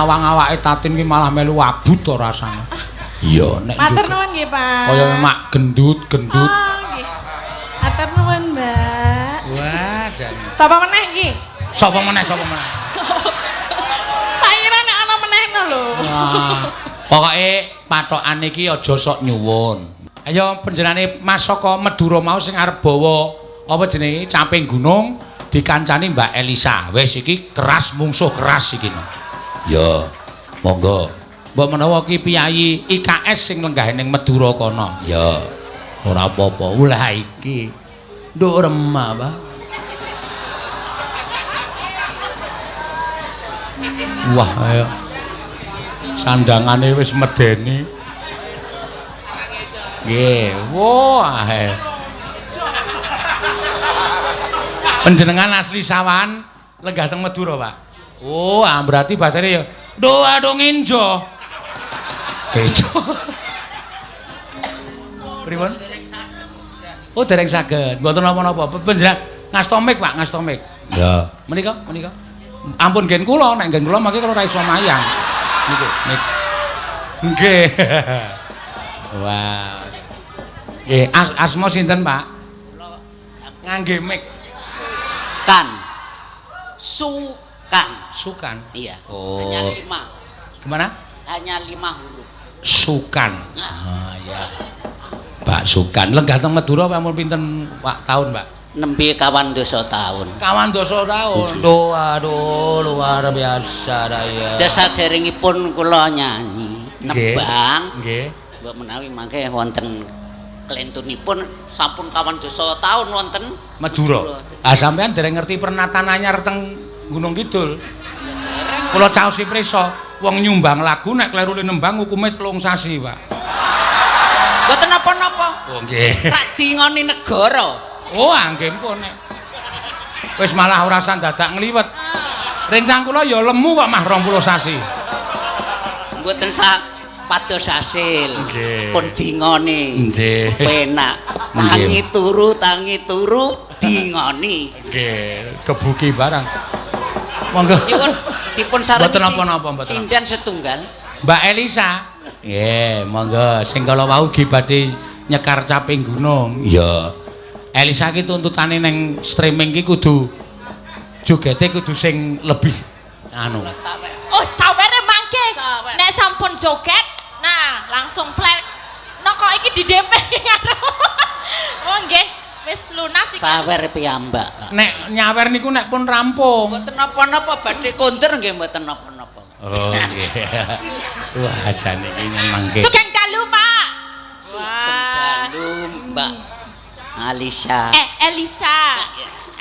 Speaker 7: Nyawang awake Tatin ki malah melu abut to rasane. Iya, nek
Speaker 9: Matur nuwun nggih, Pak.
Speaker 7: Kaya mak gendut-gendut.
Speaker 9: Oh, nggih. Matur nuwun, Mbak.
Speaker 7: Wah, jan.
Speaker 9: Sapa meneh iki?
Speaker 7: Sapa meneh, sapa meneh?
Speaker 9: Tak kira nek ana meneh no lho.
Speaker 7: Wah. Pokoke patokan iki aja sok nyuwun. Ayo panjenengane Mas saka Madura mau sing arep bawa apa jenenge caping gunung dikancani Mbak Elisa. Wis iki keras mungsuh keras iki. Ya, monggo. Mbok menawa ki piyayi IKS sing lenggah ning Madura kono. Ya, ora apa-apa. Lah iki nduk remah, Pak. Wah, ayo. Sandangane wis medeni. Nggih, wah. Panjenengan asli Sawahan lenggah teng Madura, Pak. Oh, berarti bahasane ya duh aduh nginjo. Kejo. Pripun? Oh, dereng saged. Mboten napa-napa. Panjenengan ngasto mik, Pak, ngasto mik. Ya. Menika, menika. Ampun nggen kula, nek nggen kula mangke kula ora iso mayang. Niku, mik. Nggih. Wah. Nggih, asma sinten, Pak? Ngangge mik.
Speaker 4: Sukan. Sukan.
Speaker 7: Sukan.
Speaker 4: Iya.
Speaker 7: Oh.
Speaker 4: Hanya 5.
Speaker 7: Gimana?
Speaker 4: Hanya 5 huruf.
Speaker 7: Sukan. Ah, ya. Pak Sukan. Lenggah teng Madura ampun pinten Pak tahun, Pak?
Speaker 4: Nembe 25 tahun.
Speaker 7: 25 tahun. Duh, aduh, luar biasa raya.
Speaker 4: Saderengipun kula nyanyi nembang.
Speaker 7: Nggih.
Speaker 4: Mbok menawi mangke wonten klentunipun sampun 25 tahun wonten
Speaker 7: Madura. Ah, sampean dereng ngerti pernatan anyar teng Gunung Kidul. Kula caosi prisa, wong nyumbang lagu nek kleru nembang hukume 3 sasi, Pak.
Speaker 4: Mboten napa-napa.
Speaker 7: Oh, nggih.
Speaker 4: Tak dingoni negara.
Speaker 7: Oh, nggih pun nek. Wis malah ora usah dadak ngliwet. Rencang kula ya lemu kok mah 20 sasi.
Speaker 4: Mboten sak pados hasil.
Speaker 7: Nggih.
Speaker 4: Pun dingoni.
Speaker 7: Nggih.
Speaker 4: Penak. Tangi turu dingoni.
Speaker 7: Nggih, kebuki barang. Monggo.
Speaker 4: Nyuwun dipun sareng
Speaker 7: mboten napa-napa mboten.
Speaker 4: Sinden setunggal.
Speaker 7: Mbak Elisa. Nggih, monggo sing kala wau ugi badhe nyekar caping gunung. Iya. Elisa ki tuntutane ning streaming ki kudu jogete kudu sing lebih anu.
Speaker 5: Oh, sawere mangke. Nek sampun joget, nah langsung plek. No kok iki di DP karo. Oh nggih, wis lunas iki.
Speaker 4: Sawer piyambak.
Speaker 7: Nek nyawer niku nek pun rampung.
Speaker 4: Mboten napa-napa badhe kondur nggih mboten napa-napa.
Speaker 7: Oh nggih. Wah, jane iki mangke.
Speaker 5: Sugeng dalu, Pak.
Speaker 4: Sugeng dalu, Mbak Alisa.
Speaker 5: Elisa.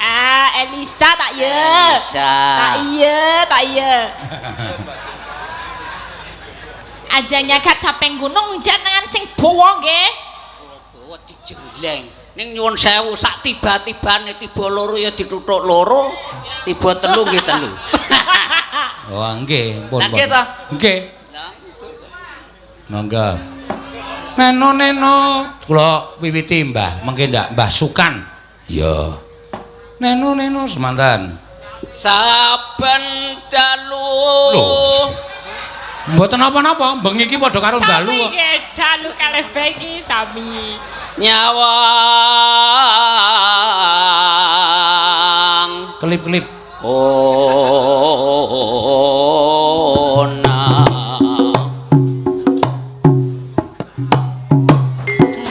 Speaker 5: Ah, Elisa tak ya.
Speaker 4: Elisa.
Speaker 5: Tak iya, tak iya. Aja nyagat capeng gunung jenengan sing bawa nggih.
Speaker 4: Bawa dijengleng. Ning nyuwun sewu sak tiba-tibane tiba loro ya dituthuk loro, tiba telu nggih telu.
Speaker 7: Oh nggih, pun.
Speaker 4: Lah nggih ta?
Speaker 7: Nggih. Monggo. Neno neno kula wiwiti Mbah, mengke ndak Mbah Sukan. Iya. Neno neno semanten.
Speaker 4: Saben dalu.
Speaker 7: Mboten napa-napa, bengi iki padha karo dalu kok.
Speaker 5: Sami nggih, dalu kalih bengi sami.
Speaker 4: Nyawang.
Speaker 7: Kelip-kelip.
Speaker 4: Ona.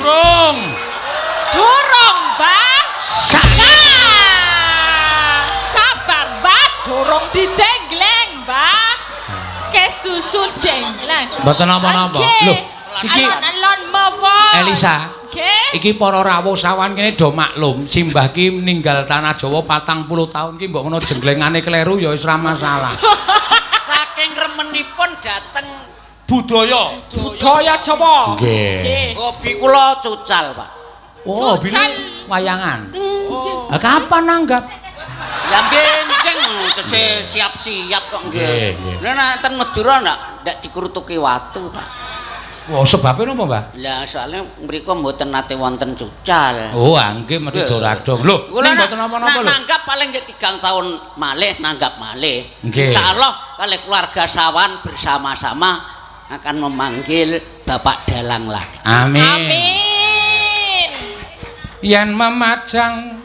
Speaker 7: Durung.
Speaker 5: Durung, Mbah. Sabar, Mbah, durung dijengleng, Mbah. Kesusu jenggleng.
Speaker 7: Mboten napa-napa. Lho, iki
Speaker 5: alon-alon mawon.
Speaker 7: Elisa.
Speaker 5: Nggih.
Speaker 7: Iki para rawuh sawan kene do maklum, simbah ki ninggal tanah Jawa 40 tahun ki mbok ngono jenglengane kleru ya wis ora masalah.
Speaker 4: Saking remenipun dateng
Speaker 7: budaya.
Speaker 5: Budaya Jawa.
Speaker 7: Nggih.
Speaker 4: Hobi kula cucal, Pak.
Speaker 7: Oh, hobine wayangan. Lah kapan nanggap?
Speaker 4: Ya benjeng tesih siap-siap kok nggih. Nek nek ten Madura ndak dikrutuki watu, Pak.
Speaker 7: Wah, sebabnya napa, Mbah?
Speaker 4: Lah soalnya mriku mboten nate wonten cucal.
Speaker 7: Oh, nggih mesti doradong. Lho, ning mboten napa-napa lho.
Speaker 4: Nanggap paling nggih 3 tahun malih nanggap malih.
Speaker 7: Nggih.
Speaker 4: Insyaallah
Speaker 10: kalih keluarga Sawan bersama-sama akan memanggil Bapak Dalang lagi.
Speaker 7: Amin.
Speaker 5: Amin.
Speaker 7: Yen memajang,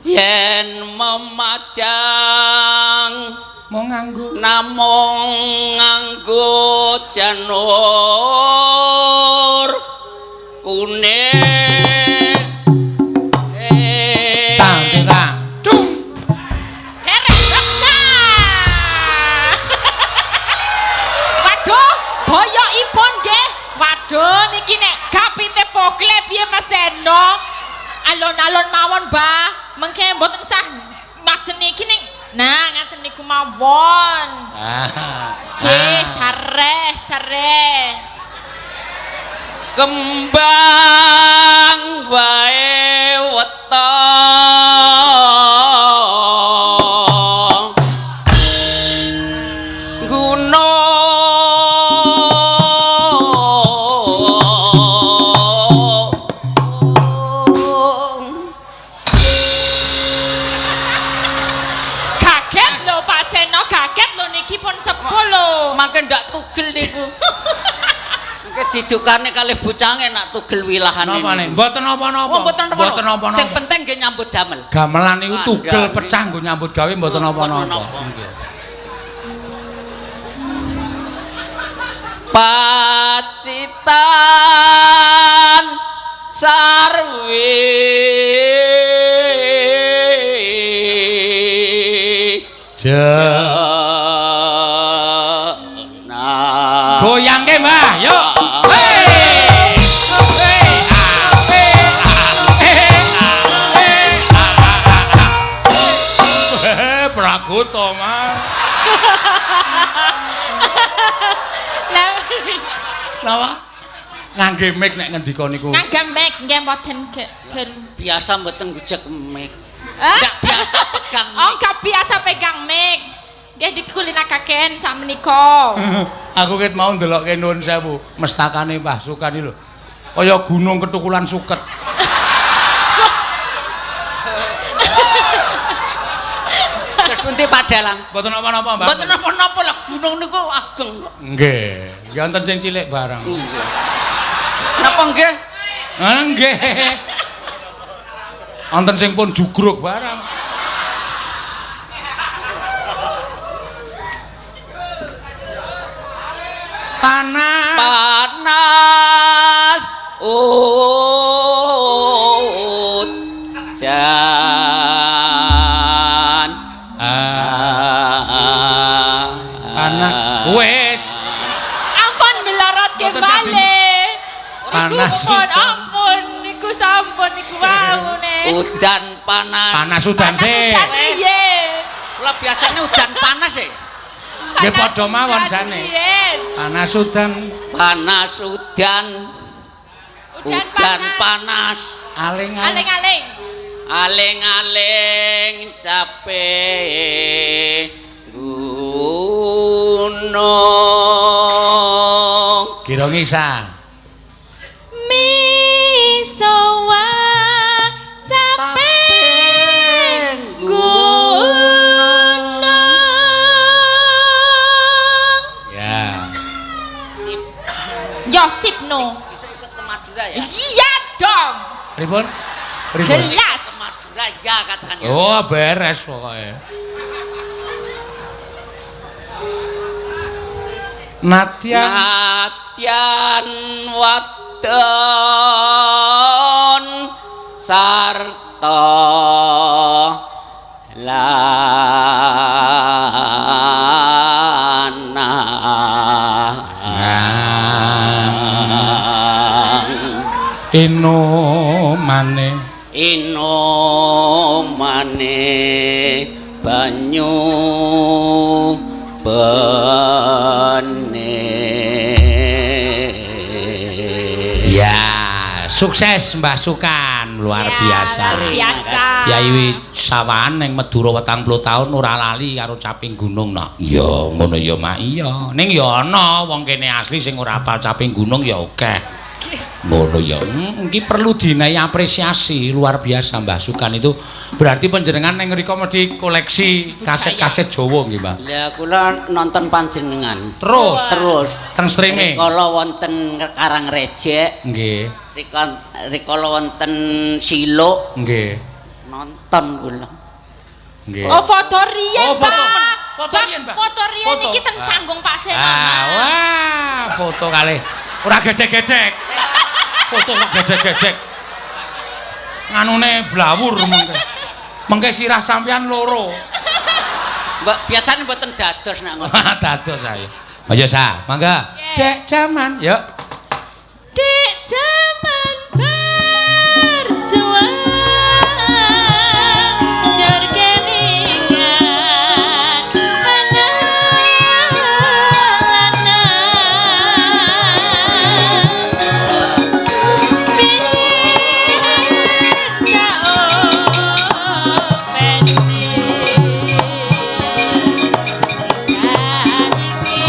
Speaker 10: yen memajang
Speaker 7: mung nganggo,
Speaker 10: namung nganggo janur kuning.
Speaker 7: Tang tang dung.
Speaker 5: Waduh, boyokipun nggih. Waduh niki nek gapite pogle piye Mas Seno? Alon-alon mawon, Mbah. Mengke mboten sah ngaten niki ning. Nah, ngaten niku mawon. Sih, sareh, sareh.
Speaker 10: Kembang wae weton gunung
Speaker 5: Kaget lho Pak Seno, kaget lho niki pun sepuh lho.
Speaker 10: Mangke ndak tugel niku. Mangke didukane kalih bocange nak tugel wilahane.
Speaker 7: Napa nek mboten napa-napa.
Speaker 10: Oh, mboten
Speaker 7: Mboten napa-napa.
Speaker 10: Sing penting nggih nyambut damel.
Speaker 7: Gamelan niku tugel
Speaker 10: Kandhane.
Speaker 7: pecah nggo nyambut gawe mboten napa-napa.
Speaker 10: Napa-napa.
Speaker 7: Nggih.
Speaker 10: Pacitan sarwi jena.
Speaker 7: Goyangke, Mbah, yuk. Pragoto, Mas.
Speaker 5: Lah
Speaker 7: Napa? Ngangge mic nek ngendika niku.
Speaker 5: ngangge mic nggih mboten ger.
Speaker 10: Biasa mboten gujek mic.
Speaker 5: Hah?
Speaker 10: Nggak biasa pegang
Speaker 5: Oh,
Speaker 10: mic.
Speaker 5: nggak biasa pegang mic. Nggih dikulinakaken sakmenika.
Speaker 7: Aku ket mau ndelokke nuwun sewu, mestakane Mbah Sukan iki lho. Kaya gunung ketukulan suket.
Speaker 10: Terus pundi Pak Dalang?
Speaker 7: Mboten napa-napa, Mbah.
Speaker 10: Mboten napa-napa lah gunung niku ageng kok.
Speaker 7: Nggih, nggih wonten sing cilik barang.
Speaker 10: Nggih. Napa nggih?
Speaker 7: Ah, nggih. Wonten sing pun jugruk barang. Panas.
Speaker 10: Panas udan.
Speaker 7: Ah, panas. Wis.
Speaker 5: Ampun melorot ke
Speaker 7: Mboten jadi.
Speaker 5: bale. Niku
Speaker 7: Panas
Speaker 5: pun
Speaker 7: udan.
Speaker 5: ampun niku sampun niku wau ne.
Speaker 10: Udan panas.
Speaker 7: Panas udan
Speaker 5: Panas
Speaker 7: sih.
Speaker 5: udan riyen.
Speaker 10: Kula biasanya udan panas e.
Speaker 7: Nggih
Speaker 5: Panas
Speaker 7: padha mawon
Speaker 5: udan
Speaker 7: jane.
Speaker 5: riyen.
Speaker 7: Panas udan
Speaker 10: Panas udan.
Speaker 5: Udan
Speaker 10: Udan
Speaker 5: panas.
Speaker 10: panas.
Speaker 7: aling-aling.
Speaker 5: Aling-aling.
Speaker 10: Aling-aling capek gunung.
Speaker 7: Kira ngisa.
Speaker 5: Misowa capek gunung.
Speaker 7: Ya.
Speaker 5: Yosip no.
Speaker 10: Bisa ikut ke Madura ya?
Speaker 5: Iya dong.
Speaker 7: Pripun? Pripun?
Speaker 5: Jelas.
Speaker 10: Ke Madura ya katanya.
Speaker 7: Oh, beres pokoknya. Natyan
Speaker 10: Natyan wadon sarta lanang.
Speaker 7: Inomane
Speaker 10: Inomane banyu bening.
Speaker 7: Ya, sukses Mbah Sukan, luar
Speaker 5: Ya,
Speaker 7: biasa.
Speaker 5: Luar biasa.
Speaker 7: Yai Sawan ning Madura 80 taun ora lali karo caping gunung no. Ya ngono ya mak iya. Ning ya ana wong kene asli sing ora apal caping gunung ya akeh. Ngono ya. Iki perlu dinai apresiasi luar biasa Mbah Sukan itu. Berarti panjenengan ning ngriko mesti koleksi kaset-kaset Jawa nggih, Mbah.
Speaker 10: Lah kula nonton panjenengan.
Speaker 7: Terus
Speaker 10: terus
Speaker 7: teng streaming.
Speaker 10: Rikala wonten Karangrejek,
Speaker 7: Nggih.
Speaker 10: Rikala wonten Siluk
Speaker 7: Nggih.
Speaker 10: nonton kula.
Speaker 7: Nggih.
Speaker 5: Oh, foto riyen,
Speaker 7: Oh, foto.
Speaker 5: Pak.
Speaker 7: Foto riyen, Pak.
Speaker 5: Foto riyen
Speaker 7: Foto.
Speaker 5: iki ten panggung Pak Senoman.
Speaker 7: Ah, wah, foto kalih. Ora gedek-gedek. Foto kok gedek-gedek. Nganune blawur mengke. Mengke sirah sampean loro.
Speaker 10: Mbak biasane mboten dados nak ngoten.
Speaker 7: Dados ae. Ayo sa, mangga. Dek jaman, yuk.
Speaker 8: Dek jaman berjuang jar kelingan lanang minta openi saiki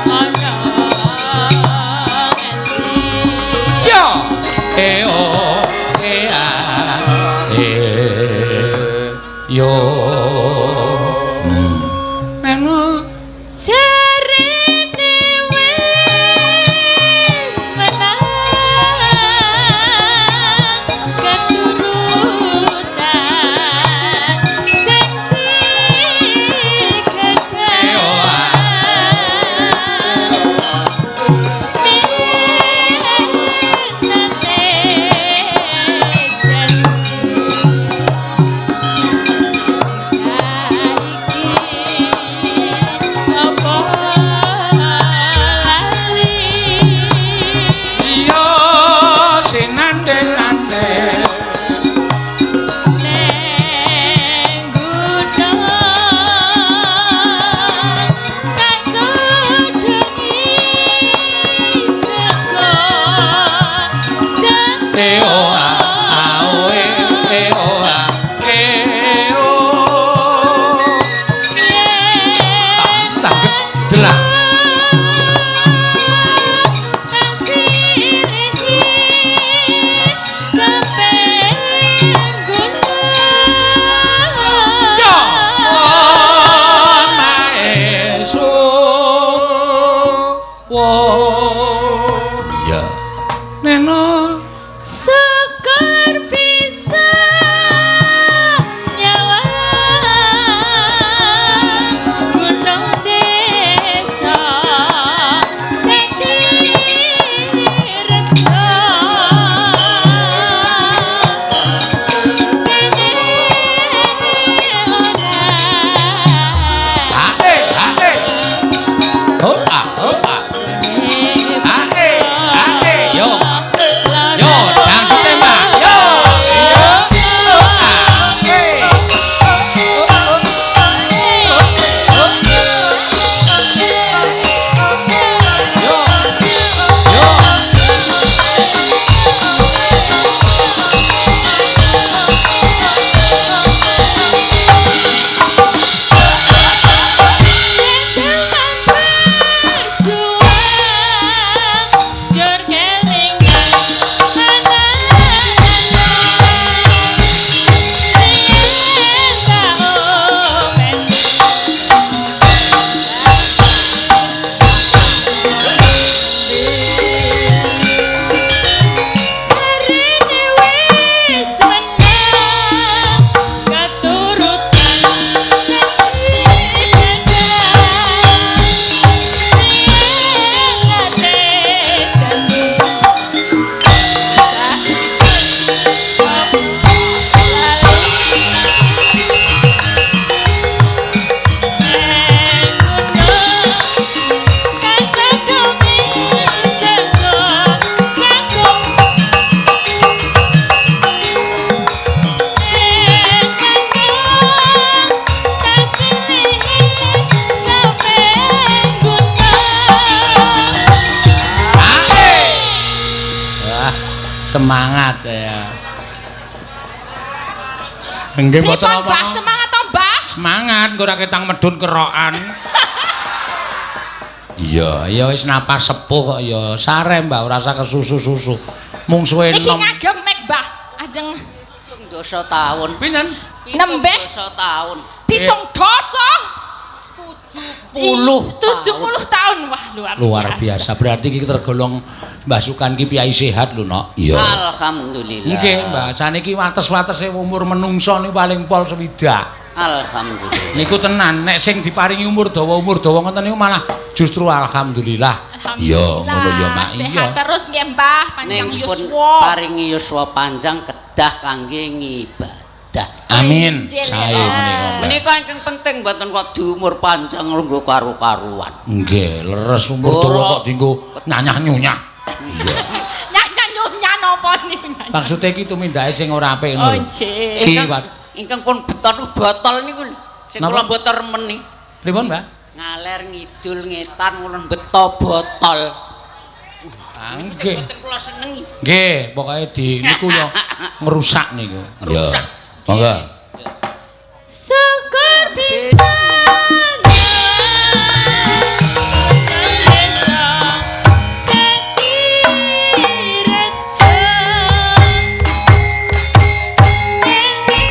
Speaker 8: ana ngendi.
Speaker 7: Yo. E o e a e yo. Neno
Speaker 8: Jarene wis menang keturutan sing digedhang minate janji saiki apa lali.
Speaker 7: Yo sinande-nande.
Speaker 8: Neng gudang tak sodongi sego
Speaker 7: E o a a o e e o a e o. Tanggep delak. Yo. Omae suwo. Ya. Neno.
Speaker 8: Syukur bisa nyawa gunung desa dadi rejo dene ora.
Speaker 7: Ha e ha e. Ho a ho a. Ha e ha e. Yo. Yo, dangdute Mbak. Yo. Yo. A e. Yo. Yo. Wah, semangat ya. Nggih mboten
Speaker 5: Pripun, Mbah?
Speaker 7: apa-apa.
Speaker 5: Semangat to, Mbah?
Speaker 7: Semangat engko ora ketang medun kerokan. Iya, ya wis napas sepuh kok ya. Sare Mbak ora usah kesusu-susu. Mung suwe
Speaker 5: Iki
Speaker 7: enom.
Speaker 5: ngagem mek, Mbah. Ajeng
Speaker 10: 70 tahun.
Speaker 7: Pinten?
Speaker 5: Nembe
Speaker 10: 70 tahun.
Speaker 5: 70 dasa.
Speaker 10: 70
Speaker 5: 70 tahun. Wah, luar,
Speaker 7: Luar biasa. Berarti iki tergolong Mbah Sukan ki piyai sehat lho, Nok. Iya.
Speaker 10: Alhamdulillah.
Speaker 7: Nggih, Mbah. Saniki wates-watese umur menungso niku paling pol swidak.
Speaker 10: Alhamdulillah.
Speaker 7: Niku tenan, nek sing diparingi umur dawa ngoten niku malah justru alhamdulillah. Iya, ngono ya, Mak. Iya.
Speaker 5: Sehat terus nggih, Mbah, panjang
Speaker 10: Ning pun
Speaker 5: yuswa.
Speaker 10: paringi yuswa panjang kedah kangge ngibadah.
Speaker 7: Amin.
Speaker 5: Injil,
Speaker 7: Sae
Speaker 5: ya.
Speaker 7: menika, Mbah.
Speaker 10: Menika ingkang penting mboten kok diumur panjang nggo karu-karuan.
Speaker 7: Nggih, leres umur dawa
Speaker 10: Ora.
Speaker 7: kok dienggo nyanyah-nyunyah.
Speaker 5: Nyanyah-nyunyah napa niku?
Speaker 7: Maksude iki tumindake sing ora apik
Speaker 5: Oh,
Speaker 7: ngono lho.
Speaker 5: nggih.
Speaker 7: Ki
Speaker 10: Ingkang
Speaker 7: wat.
Speaker 10: ingkang pun beton botol niku lho. Sing
Speaker 7: Napa?
Speaker 10: kula mboten remen niku.
Speaker 7: Pripun, Mbah?
Speaker 10: Ngaler ngidul ngetan kula beto botol.
Speaker 7: Ah, nggih.
Speaker 10: Mboten kula senengi.
Speaker 7: Nggih, pokoke di niku ya ngrusak niku.
Speaker 10: Ngrusak.
Speaker 7: Monggo.
Speaker 8: Syukur bisa desa dadi rejo ning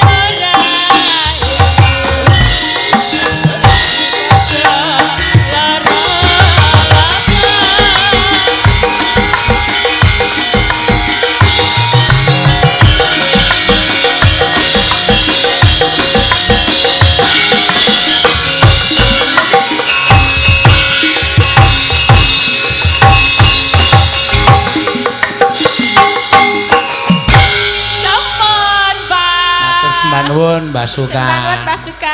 Speaker 8: ora lara
Speaker 5: Sampun, Mbah.
Speaker 7: Matur sembah nuwun, Mbah
Speaker 5: Sembah nuwun,
Speaker 7: Sukan.
Speaker 5: Mbah Sukan.